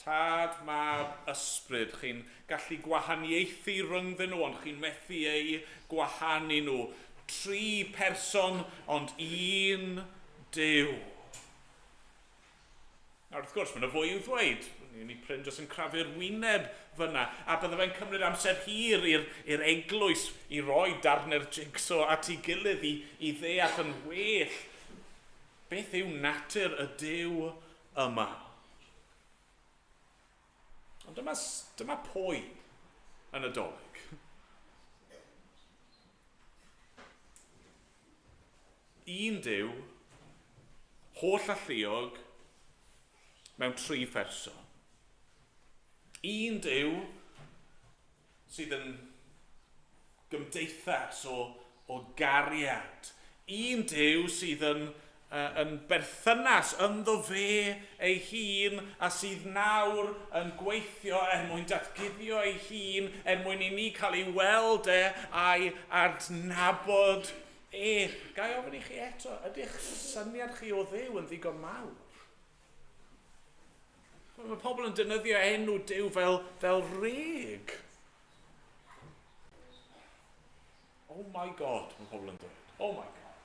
Tad, mab, ysbryd. Chi'n gallu gwahaniaethu rhyngddyn nhw, ond chi'n methu eu gwahanu nhw. Tri person, ond un Duw. Nawr, wrth gwrs, mae yna fwy i'w ddweud. Ni prin jyst yn crafu'r wyneb fyna. A bydde fe'n cymryd amser hir i'r eglwys i roi darnau'r jigsaw at ei gilydd i, i ddeall yn well beth yw natur y Duw yma. Ond dyma, dyma pwy yn y Dolig. Un Duw, holl alluog, mewn tri pherson. Un Duw sydd yn gymdeithas o, o gariad. Un Duw sydd yn, uh, yn berthynas ynddo fe ei hun a sydd nawr yn gweithio er mwyn datguddio ei hun, er mwyn i ni cael ei weld e a'i adnabod E, ga i ofyn i chi eto, ydych syniad chi o Dduw yn ddigon mawr? Mae pobl yn defnyddio enw Duw fel, fel reg. Oh my God, mae pobl yn dweud. Oh my God.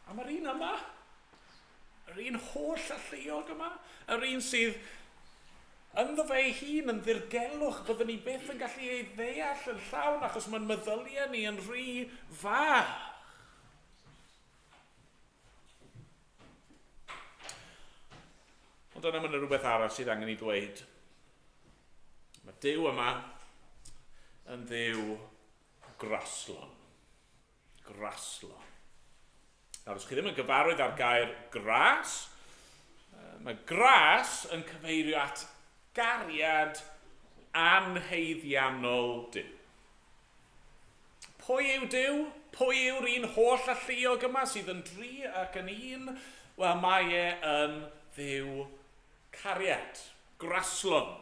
A mae'r un yma, yr un holl alluog yma, yr un sydd ynddo fe ei hun yn ddirgelwch, byddwn ni byth yn gallu ei ddeall yn llawn achos mae'n meddyliau ni yn rhy fach. Ond yna mae yna rhywbeth arall sydd angen ei ddweud. Mae Duw yma yn Dduw graslon. Graslon. Nawr, os chi ddim yn gyfarwydd â'r gair gras, mae gras yn cyfeirio at gariad anhaeddiannol Duw. Pwy yw Duw? Pwy yw'r un holl alluog yma sydd yn dri ac yn un? Wel, mae e yn Dduw cariad, graslon.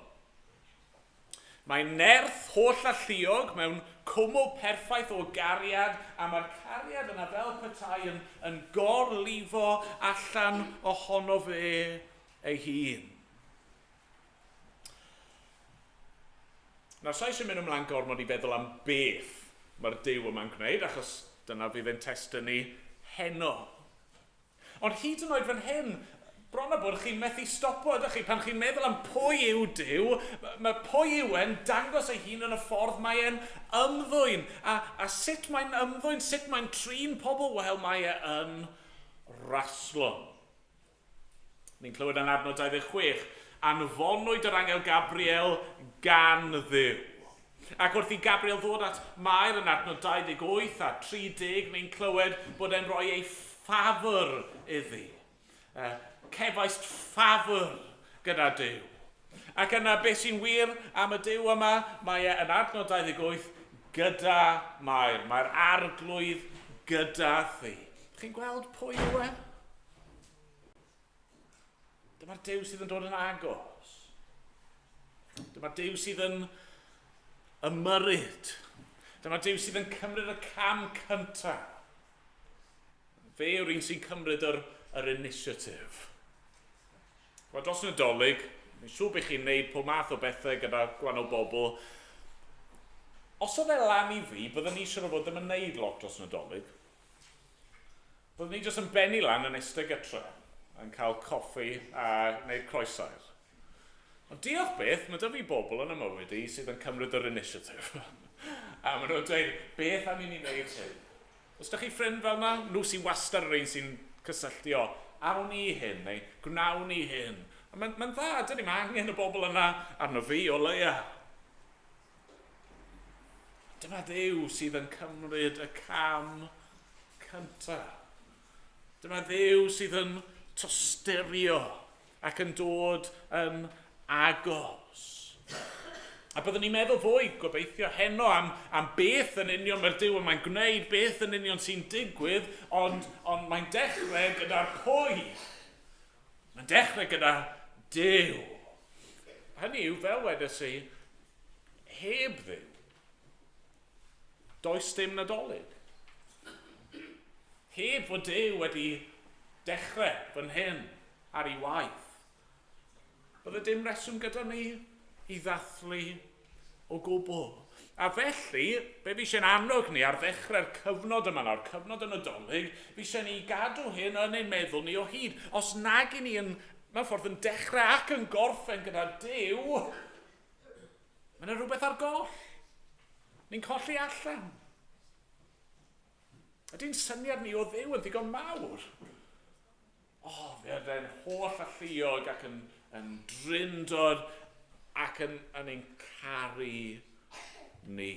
Mae nerth holl alluog mewn cwmwl perffaith o gariad, a mae'r cariad yna fel petai yn, yn gorlifo allan ohono fe ei hun. Nawr, sa eisiau mynd ymlaen gormod i feddwl am beth mae'r Duw yma'n gwneud, achos dyna fydd ein testun ni heno. Ond hyd yn oed fan hyn, bron a bod chi'n methu stopo, ydych chi? Pan chi'n meddwl am pwy yw Duw, mae pwy yw e'n dangos ei hun yn y ffordd mae e'n ymddwyn. A, a sut mae'n ymddwyn, sut mae'n trin pobl, wel, mae e yn raslon. Ni'n clywed yn adnod 26, anfonwyd yr angel Gabriel gan Dduw. Ac wrth i Gabriel ddod at Mair yn adnod 28 a 30, ni'n clywed bod e'n rhoi ei ffafr iddi. Cefaist ffafr gyda Duw. Ac yna, beth sy'n wir am y Duw yma? Mae e yn adnod 28 gyda Mair. Mae'r Arglwydd gyda thi. Chi'n gweld pwy yw e? Dyma'r Duw sydd yn dod yn agos. Dyma'r Duw sydd yn ymyrryd. Dyma'r Duw sydd yn cymryd y cam cyntaf. Fe yw'r un sy'n cymryd yr initiative. Wel, dros y Nadolig, fi'n siŵr bych chi'n neud pob math o bethau gyda gwahanol bobl. Os oedd e lan i fi, byddwn ni siŵr o fod ddim yn neud lot dros y Nadolig. Byddwn ni jyst yn bennu lan yn eistedd gytre, yn cael coffi a gwneud croesair. Ond diolch byth, mae 'da fi bobl yn 'y mywyd i sydd yn cymryd yr initiative. A maen nhw'n dweud, beth am i ni wneud hyn? Os 'da chi ffrind fel 'na, nhw sy'n wastad yr un sy'n cysylltu, o, awn ni hyn, neu gwnawn ni hyn. A mae'n ma dda, dydy, mae angen y bobl yna arno fi o leia. Dyma Dduw sydd yn cymryd y cam cyntaf. Dyma Dduw sydd yn tosturio ac yn dod yn agos. A byddwn ni'n meddwl fwy, gobeithio, heno am beth yn union mae'r Duw yma'n gwneud, beth yn union sy'n digwydd, ond mae'n dechrau gyda'r pwy. Mae'n dechrau gyda Duw. Hynny yw, fel wedes i, heb Dduw, does dim Nadolig. Heb fod Duw wedi dechrau fan hyn ar ei waith, bydde dim reswm gyda ni i ddathlu o gwbl. A felly, be fi eisiau'n annog ni ar ddechrau'r cyfnod yma nawr, cyfnod y Nadolig, fi eisiau ni gadw hyn yn ein meddwl ni o hyd. Os nag i ni yn, mewn ffordd, yn dechrau ac yn gorffen gyda Duw, mae yna rhywbeth ar goll. Ni'n colli allan. Ydy'n syniad ni o Dduw yn ddigon mawr? O, fe oedd e'n holl alluog ac yn drindod ac yn ein caru ni.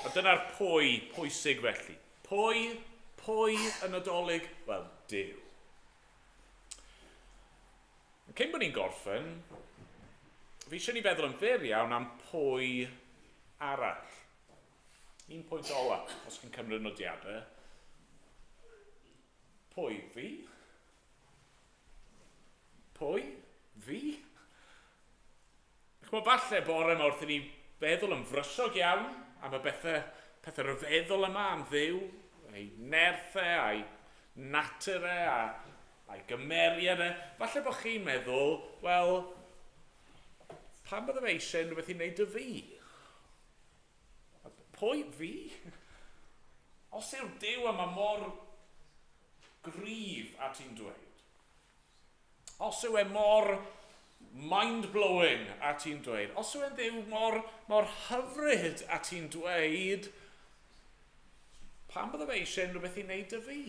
A dyna'r pwy pwysig felly. Pwy y Nadolig? Wel, Duw. Cyn bod ni'n gorffen, fi eisiau ni feddwl yn fyr iawn am pwy arall. Un pwynt ola, os chi'n cymryd nodiadau. Pwy? Fi? Pwy? Fi? Ch'mod, falle bore yma wrth i ni feddwl yn frysiog iawn am y pethau rhyfeddol yma am Dduw, ei nerth e, a'i natur e, a'i gymeriad e, falle bod chi'n meddwl, wel, pam bydde fe eisiau unrhyw beth i wneud â fi? Pwy? Fi? Os yw'r Duw yma mor gryf a ti'n dweud, os yw e mor mind-blowing a ti'n dweud, os yw e'n Dduw mor hyfryd a ti'n dweud, pam bydde fe eisiau unrhyw beth i wneud â fi?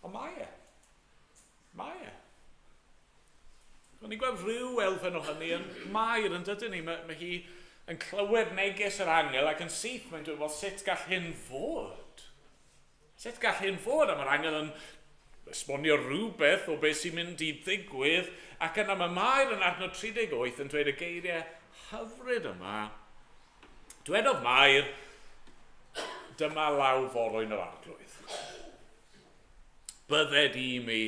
Ond mae e. Mae e. O'n i'n gweld rhyw elfen o hynny yn Mair, yn dydyn ni? Mae hi yn clywed neges yr angel ac yn syth mae'n dweud, wel, sut gall hyn fod? Sut gall hyn fod? A mae'r angel yn esbonio rhywbeth o beth sy'n mynd i ddigwydd, ac yna mae Mair yn adnod 38 yn dweud y geiriau hyfryd yma. Dwedodd Mair, dyma law forwyn yr Arglwydd. Bydded i mi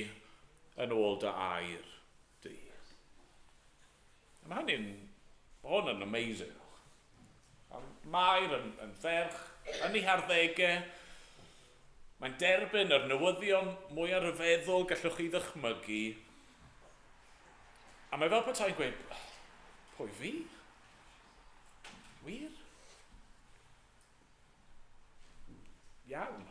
yn ôl dy air di. A mae hynny'n, ma hwn yn amazing. A Mair yn ferch, yn ei harddegau, mae'n derbyn yr newyddion mwyaf rhyfeddol gallwch chi ddychmygu. A mae fel petai'n gweud, pwy fi? Wir? Iawn.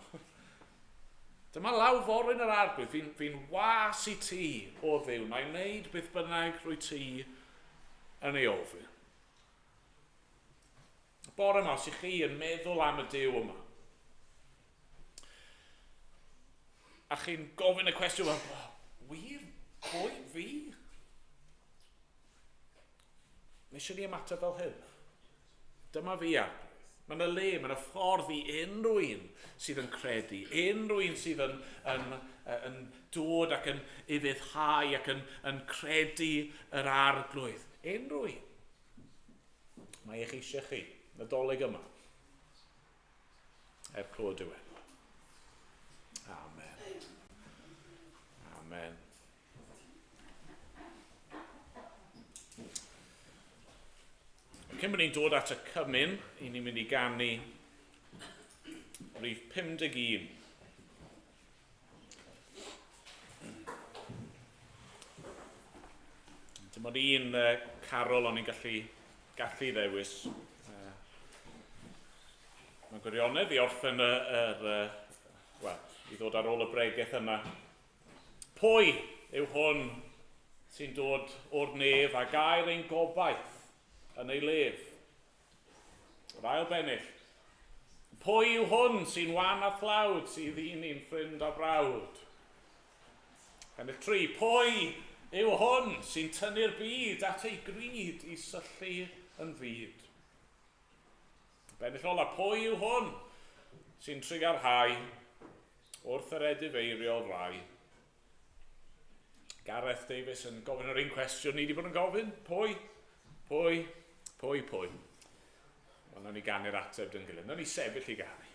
Dyma law forwyn yr Arglwydd, fi'n was i ti, o Dduw, na i wneud beth bynnag rwy ti yn ei ofyn. Bore yma, os ych chi yn meddwl am y Duw yma, a chi'n gofyn y cwestiwn, wir? Pwy? Fi? Mae eisiau ni ymateb fel hyn. Dyma fi, Arglwydd. Mae yna le, mae yna ffordd i unrhyw un sydd yn credu, unrhyw un sydd yn, yn, yn dod ac yn ufuddhau ac yn, yn credu yr arglwydd. Unrhyw un. Mae eich eisiau chi, Nadolig yma. Er clod Duw enw. Amen. Amen. Cyn bod ni'n dod at y cymun, i ni'n mynd i ganu rhif 51. Dim ond un carol o'n i'n gallu, gallu ddewis. Mae'n gwirionedd i orffen y, yr, wel, i ddod ar ôl y bregeth yma. Pwy yw hwn sy'n dod o'r nef a gair ein gobaith yn ei lef? Yr ail bennill. Pwy yw hwn sy'n wan a thlawd sydd i ni'n ffrind a brawd? Pennill 3. Pwy yw hwn sy'n tynnu'r byd at ei gryd i syllu yn fyd? Bennill ola, pwy yw hwn sy'n trugarhau wrth yr edifeiriol rai? Gareth Davies yn gofyn yr un cwestiwn ni wedi bod yn gofyn. Pwy? Pwy? Pwy? Pwy? Wel, nawn ni ganu'r ateb dyn gilydd. Nawn ni sefyll i ganu.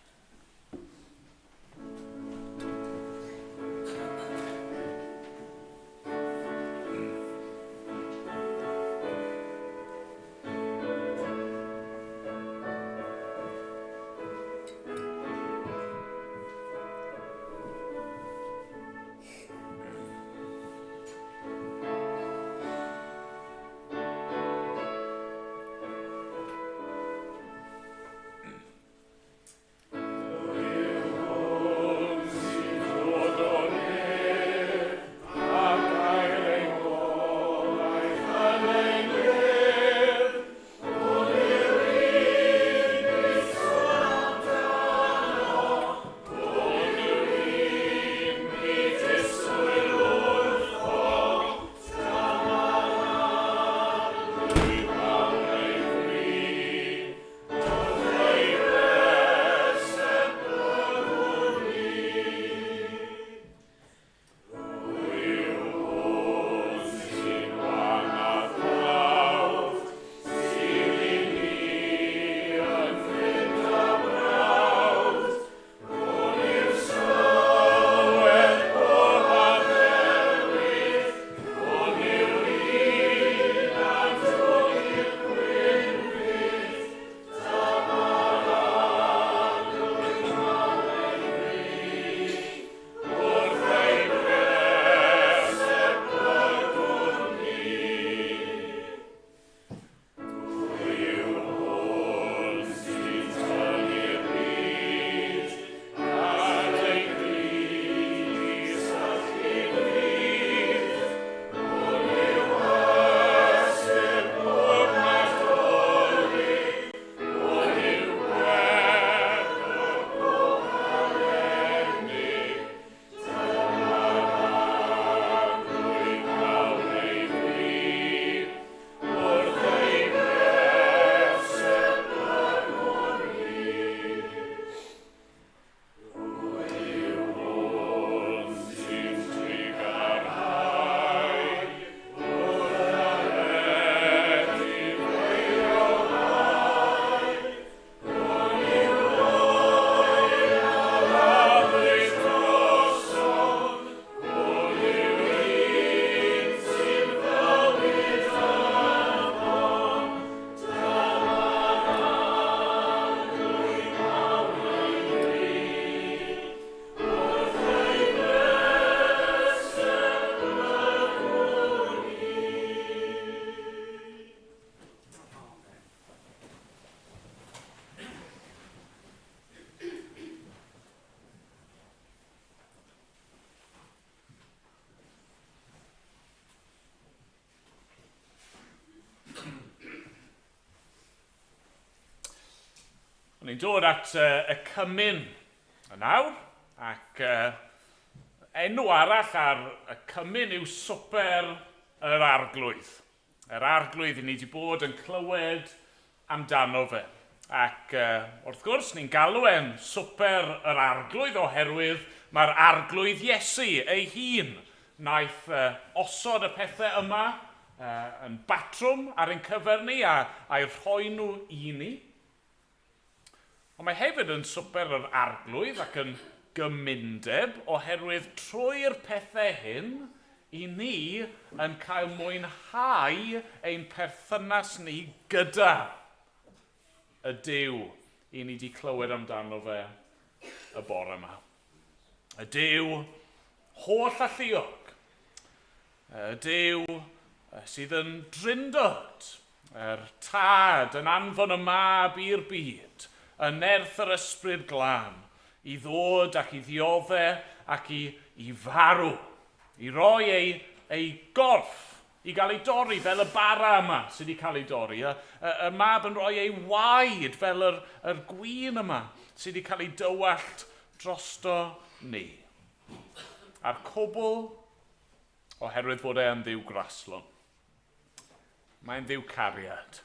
O'n i'n dod at uh, y cymun yn awr, ac uh, enw arall ar y cymun yw Swper yr Arglwydd. Yr arglwydd i ni wedi bod yn clywed amdano fe. Ac wrth gwrs, ni'n galw e'n swper yr arglwydd oherwydd mae'r arglwydd Iesu ei hun wnaeth osod y pethau yma yn batrwm ar ein cyfer ni a, a'i rhoi nhw i ni. Ond mae hefyd yn swper yr arglwydd ac yn gymundeb oherwydd trwy'r pethau hyn i ni yn cael mwynhau ein perthynas ni gyda y Duw i ni wedi clywed amdano fe y bore yma. Y Duw holl alluog, y Duw sydd yn drindod, yr Tad yn anfon y Mab i'r byd, yn nerth yr Ysbryd Glân, i ddod ac i ddiodde ac i, i farw, i roi ei, ei gorff i gael ei dorri fel y bara yma sydd wedi cael ei dorri. Y, y, y mab yn rhoi ei waed fel yr, yr gwin yma sydd wedi cael ei dywallt drosto ni. A'r cwbl oherwydd fod e yn ddiw graslon. Mae'n ddiw cariad.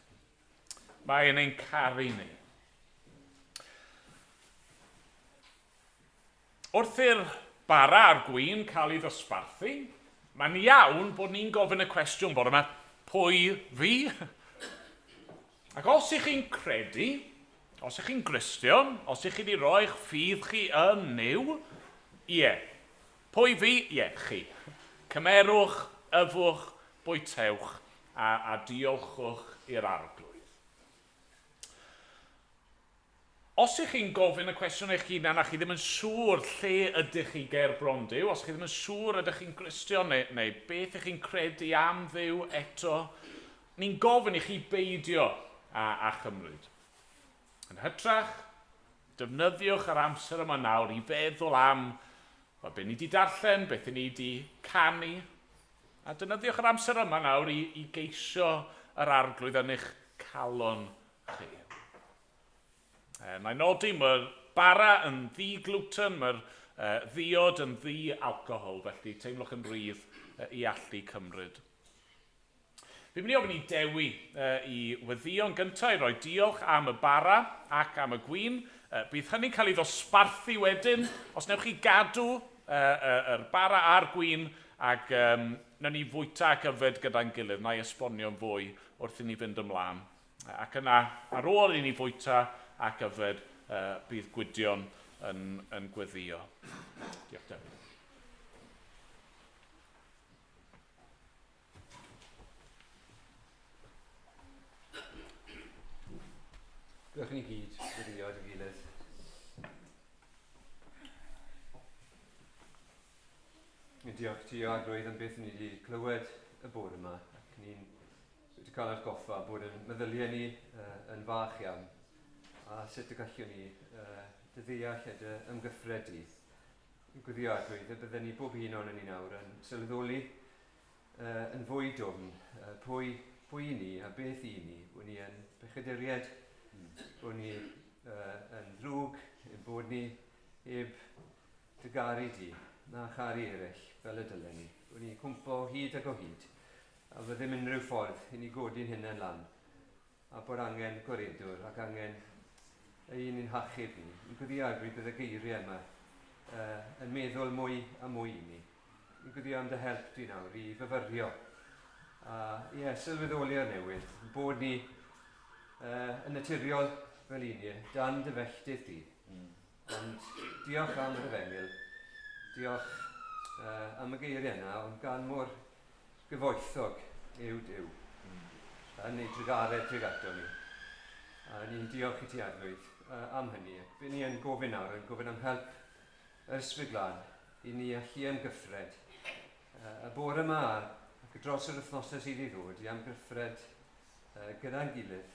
Mae'n ein caru ni. Wrth i'r bara a'r gwin cael ei ddosbarthu, mae'n iawn bod ni'n gofyn y cwestiwn bore yma, pwy fi? Ac os ych chi'n credu, os ych chi'n Gristion, os ych chi wedi rhoi'ch ffydd chi yn Nuw, ie, pwy fi? Ie, chi. Cymerwch, yfwch, bwytewch a, a diolchwch i'r Arglwydd. Os ych chi'n gofyn y cwestiwn eich hunan a chi ddim yn siŵr lle ydych chi ger bron Duw, os chi ddim yn siŵr ydych chi'n Gristion neu, neu beth ych chi'n credu am Dduw eto, ni'n gofyn i chi beidio â, â chymryd. Yn hytrach, defnyddiwch yr amser yma nawr i feddwl am well, beth ni wedi darllen, beth ni wedi canu, a defnyddiwch yr amser yma nawr i, i geisio yr arglwydd yn eich calon chi. E, mae'n nodi mae'r bara yn ddi-gluten, mae'r e, ddiod yn ddi-alcohol, felly teimlwch yn rhydd e, i allu cymryd. Fi'n mynd i ofyn i Dewi e, i weddïo'n gyntaf i roi diolch am y bara ac am y gwin. E, bydd hynny'n cael ei ddosbarthu wedyn. Os newch chi gadw e, e, yr bara a'r gwin ac um, wnawn ni fwyta ac yfed gyda'n gilydd. Na i esbonio'n fwy wrth i ni fynd ymlaen. Ac yna, ar ôl i ni fwyta ac yfed, bydd Gwydion yn, yn gweddio. Diolch, Dewi. Diolch i ni gyd, gweddio dy gilydd. Diolch ti o Arglwydd am beth ni wedi clywed y bore yma ac ni'n wedi cael atgoffa bod yn meddyliau ni uh, yn fach iawn a sut y gallwn ni uh, dy ddeall a dy ymgyffredu. Yn gwyddio arglwydd y bydden ni bob un o'n ni nawr yn sylweddoli uh, yn fwy dwfn uh, pwy, pwy i ni a beth i ni, bod ni yn bechaduriaid, bod ni uh, yn ddrwg, ein bod ni heb dy garu di na charu eraill fel y dylen ni. Bod ni'n cwmpo hyd ac o hyd a fod ddim unrhyw ffordd i ni godi'n hunain lan, a bod angen gwaredwr ac angen un i'n hachub ni. Yn gweddio Arglwydd bydd y geiriau yma uh, yn meddwl mwy a mwy i ni. Yn gweddio am dy help di nawr i fyfyrio a ie, yeah, sylweddoli o'r newydd bod ni uh, yn naturiol fel un ni, dan dy felltith di. Ond diolch am yr efengyl, diolch uh, am y geiriau yna, ond gan mor gyfoethog yw Duw yn ei drugaredd tuag ato ni. A ni'n diolch i ti Arglwydd am hynny. Ac be ni yn gofyn nawr, yn gofyn am help yr Ysbryd Glân i ni allu amgyffred y bore yma ac dros yr wythnosau sydd i ddod i amgyffred gyda'n gilydd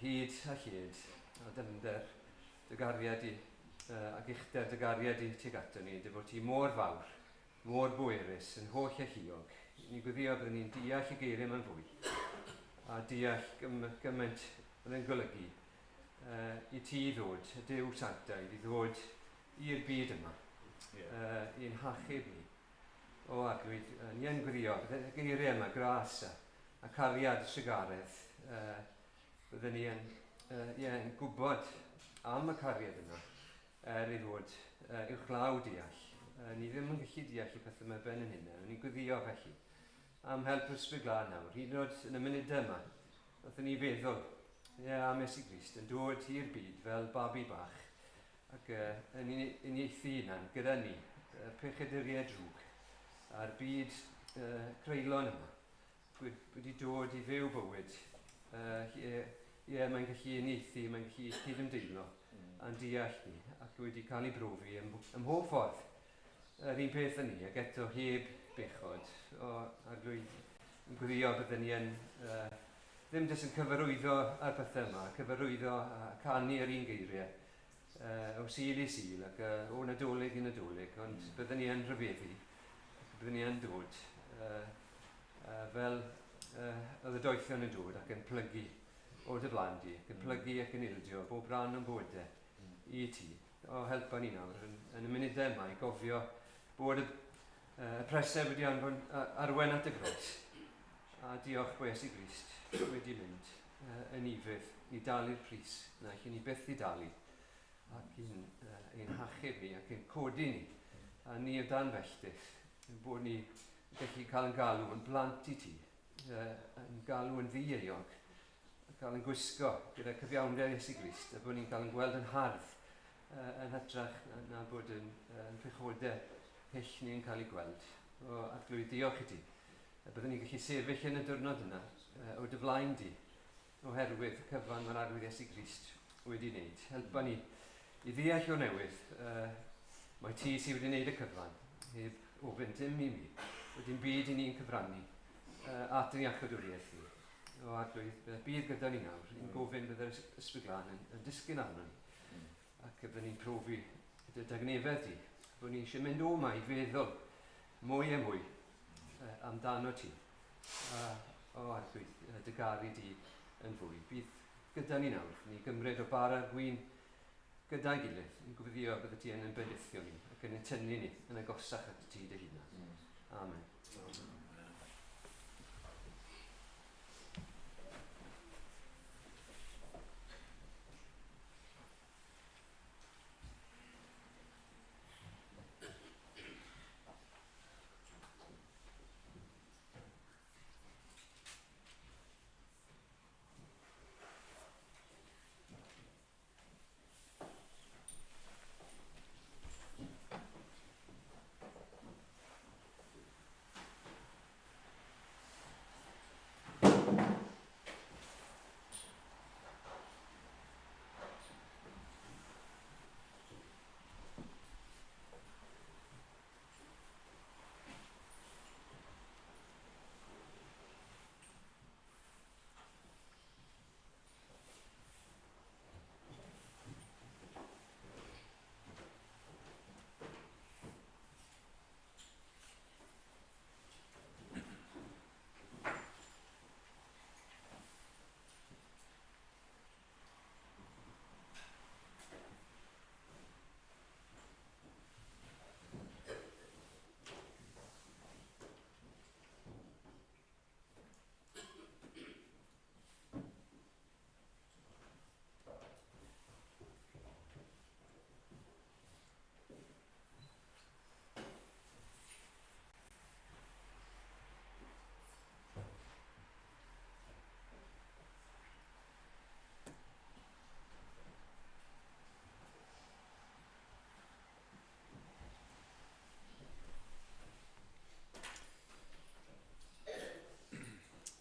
hyd a lled a dyfnder dy gariad di ac uchder dy gariad di tuag ato ni, dy fod ti mor fawr mor bwerus, yn holl alluog. Ni'n gweddio byddwn ni'n deall y geiriau yma'n fwy, a deall gym, gymaint oedd yn golygu uh, i ti ddod, y Duw Sanctaidd, i ddod i'r byd yma, yeah. uh, i'n hachub ni. O, Arglwydd, ni yn gweddio, bydd y geiriau yma, gras a cariad trugaredd, byddwn ni yn, yeah, yn gwybod am y cariad yna, er ei fod uwchlaw deall. Ni ddim yn gallu deall y pethau yma ben yn hunain, ni'n gweddio felly am help yr Ysbryd Glân nawr, hyd yn oed yn y munudau yma, wnaethon ni feddwl yeah, am Iesu Grist yn dod i'r byd fel babi bach ac yn uniaethu hunan gyda ni, pechaduriau drwg a'r byd creulon yma wedi dod i fyw bywyd. Ie, mae'n gallu uniaethu, mae'n gallu cydymdeimlo a'n deall ni ac wedi cael ei brofi ym mhob ffordd. Yr un peth yn ni, ac eto heb bechod, o Arglwydd, yn gweddio byddwn ni yn ddim jyst yn cyfarwyddo ar pethau yma, cyfarwyddo a canu yr un geiriau o Sul i Sul ac o Nadolig i Nadolig, ond byddwn ni yn rhyfeddu, ac byddwn ni yn dod fel oedd y doethion yn dod ac yn plygu o dy flaen di, ac yn plygu ac yn ildio bob rhan o'n bywydau i ti. O, helpa ni nawr yn y munudau yma i gofio bod y preseb wedi anfon arwain at y groes. A diolch bod Iesu Grist wedi mynd yn ufudd i dalu'r pris na allen ni byth i dalu ac ein hachub ni ac ein codi ni a ni o dan felltith bod ni gallu cael yn galw yn blant i ti, yn galw yn ddi-euog, cael yn gwisgo gyda cyfiawnder Iesu Grist a bod ni'n cael yn gweld yn hardd yn hytrach na bod yn pechodau hyll ni'n cael ei gweld. O, Arglwydd, diolch i ti. Byddwn ni'n gallu sefyll yn y diwrnod yna o dy flaen di, oherwydd y cyfan mae'r Arglwydd Iesu Grist wedi wneud. Helpa ni i ddeall o'r newydd, mae ti sydd wedi wneud y cyfan, heb ofyn dim i mi, wedi'n byd i ni'n cyfrannu at ein iachawdwriaeth ni. O, Arglwydd, bydd gyda ni nawr, ni'n gofyn bydd yr Ysbryd Glân yn disgyn arno ni, ac byddwn ni'n profi dy dagnefedd di, bod ni eisiau mynd o yma i feddwl mwy a mwy amdano ti. O, Arglwydd, dy garu di yn fwy. Bydd gyda ni nawr, ni gymryd o bara gwin gyda'n gilydd, yn gweddio bydde ti yn bendithio ni ac yn tynnu ni yn agosach at ti dy hunan. Amen.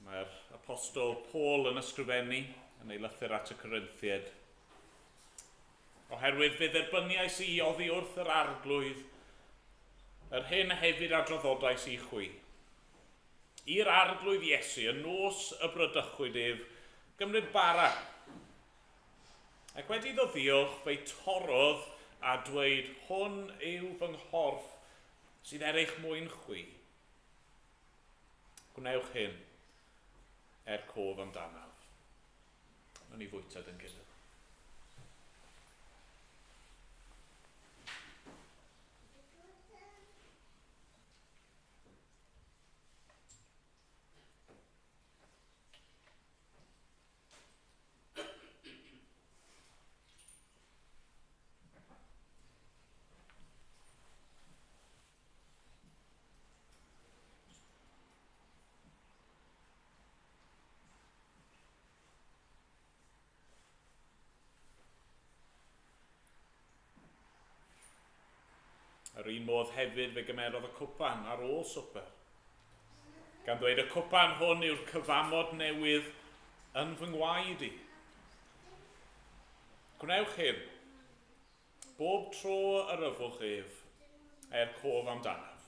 Mae'r Apostol Paul yn ysgrifennu yn ei lythyr at y Corinthiaid. Oherwydd fe dderbyniais i oddi wrth yr Arglwydd, yr hyn hefyd a draddodais i chwi. I'r Arglwydd Iesu, y nos y bradychwyd ef, gymryd bara. Ac wedi iddo ddiolch, fe'i torrodd a dweud, hwn yw fy nghorff sydd er eich mwyn chwi. Gwnewch hyn er cof amdanaf. Nawn ni fwyta dy'n gilydd. Yr un modd hefyd fe gymerodd y cwpan ar ôl swper, gan ddweud y cwpan hwn yw'r cyfamod newydd yn fy ngwaed i. Gwnewch hyn, bob tro yr yfwch ef, er cof amdanaf.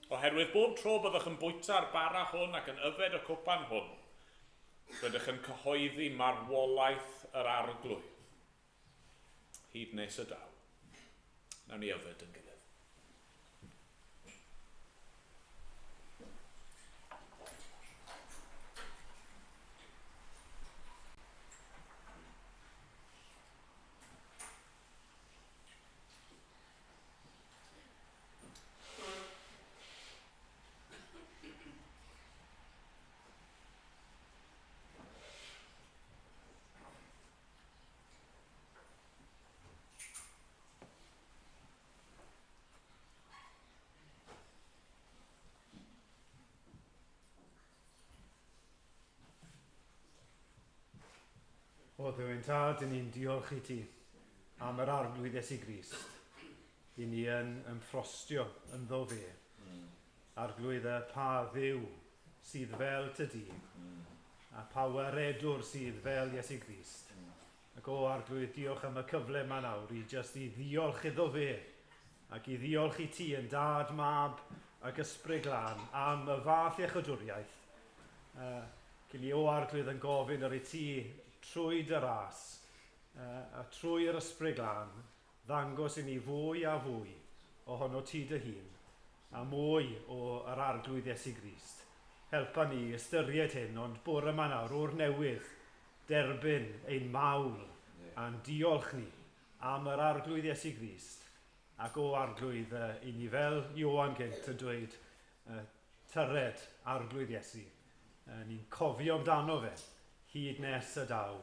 Oherwydd bob tro byddwch yn bwyta'r bara hwn ac yn yfed y cwpan hwn, rydych yn cyhoeddi marwolaeth yr arglwydd, hyd nes y daw. Nawn ni yfed yn gilydd. O Dduw ein tad, i ni'n diolch i ti am yr arglwydd Iesu Grist. I ni yn ymffrostio ynddo fe. Arglwydd y pa ddiw sydd fel ty di, a pa waredwr sydd fel Iesu Grist. Ac o arglwydd, diolch am y cyfle yma nawr i jyst i ddiolch iddo fe, ac i ddiolch i ti yn dad, mab ac ysbryd glân am y fath iechydwriaeth. Cyn i o arglwydd yn gofyn yr i ti trwy dy ras a trwy yr ysbryd glân ddangos i ni fwy a fwy ohono ti dy hun a mwy o yr arglwydd Iesu Grist. Helpa ni ystyried hyn, ond bore yma nawr o'r newydd derbyn ein mawl a'n diolch ni am yr arglwydd Iesu Grist ac o arglwydd i ni fel Ioan gynt yn dweud tyred arglwydd Iesu. Ni'n cofio amdano fe hyd nes y daw.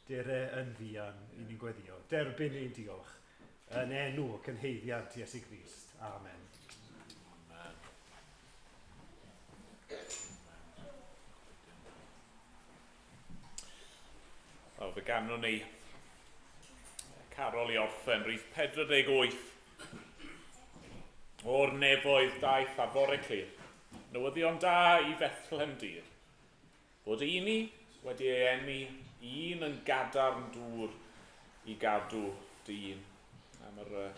Dere yn fuan i ni'n gweddio. Derbyn ein diolch yn enw cynheiddiant Iesu Grist. Amen. Amen. Wel, fe ganwn ni carol i orffen, rhif 48. O'r nefoedd daeth a fore clir, newyddion da i Fethlem dir. Bod un i wedi ei eni, un yn gadarn dŵr i gadw dyn. A mae'r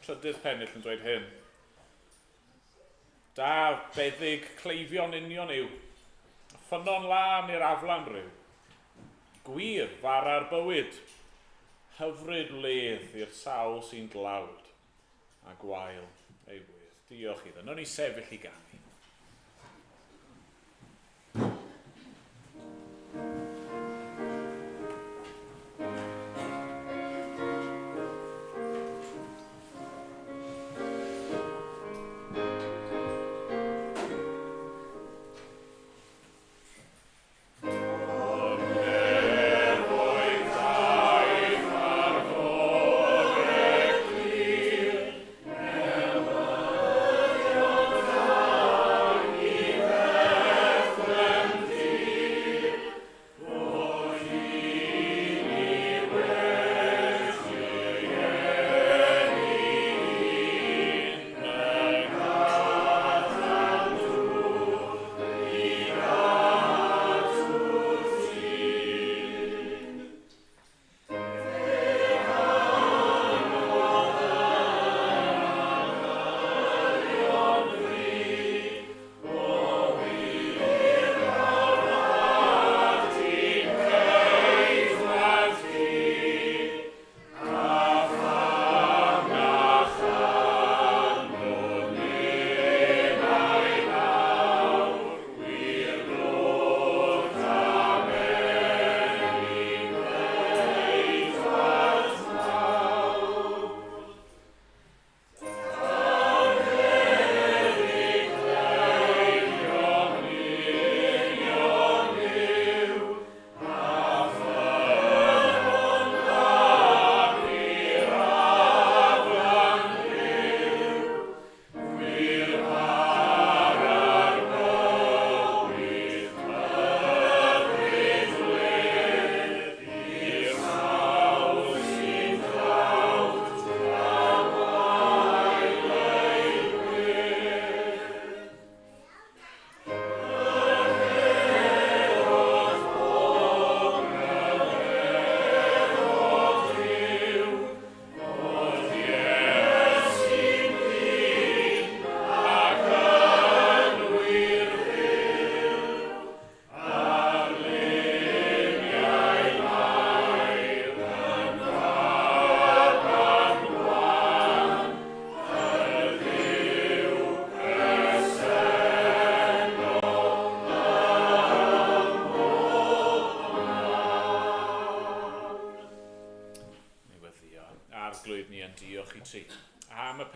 trydydd pennill yn dweud hyn. Da feddyg cleifion union yw, ffynnon lân i'r aflan rhyw. Gwir fara'r bywyd, hyfryd wledd i'r sawl sy'n dlawd a gwael ei wedd. Diolch iddo. Nawn ni sefyll i ganu.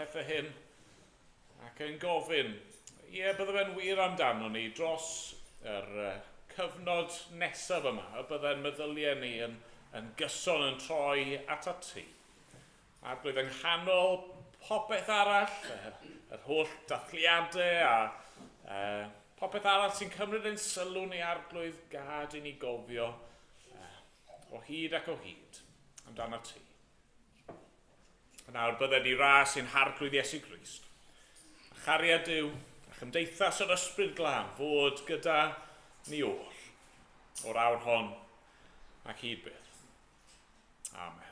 bethau hyn ac yn gofyn, ie, bydde fe'n wir amdano ni dros yr cyfnod nesaf yma, y bydde'n meddyliau ni yn, yn gyson yn troi at ti. Arglwydd yng nghanol popeth arall, yr holl dathliadau a popeth arall sy'n cymryd ein sylw ni arglwydd gad i ni gofio o hyd ac o hyd amdano ti. A nawr bydded i ras i'n harglwydd Iesu Grist. A chariad Duw a chymdeithas yr ysbryd glân fod gyda ni oll o'r awr hon ac hyd byth. Amen.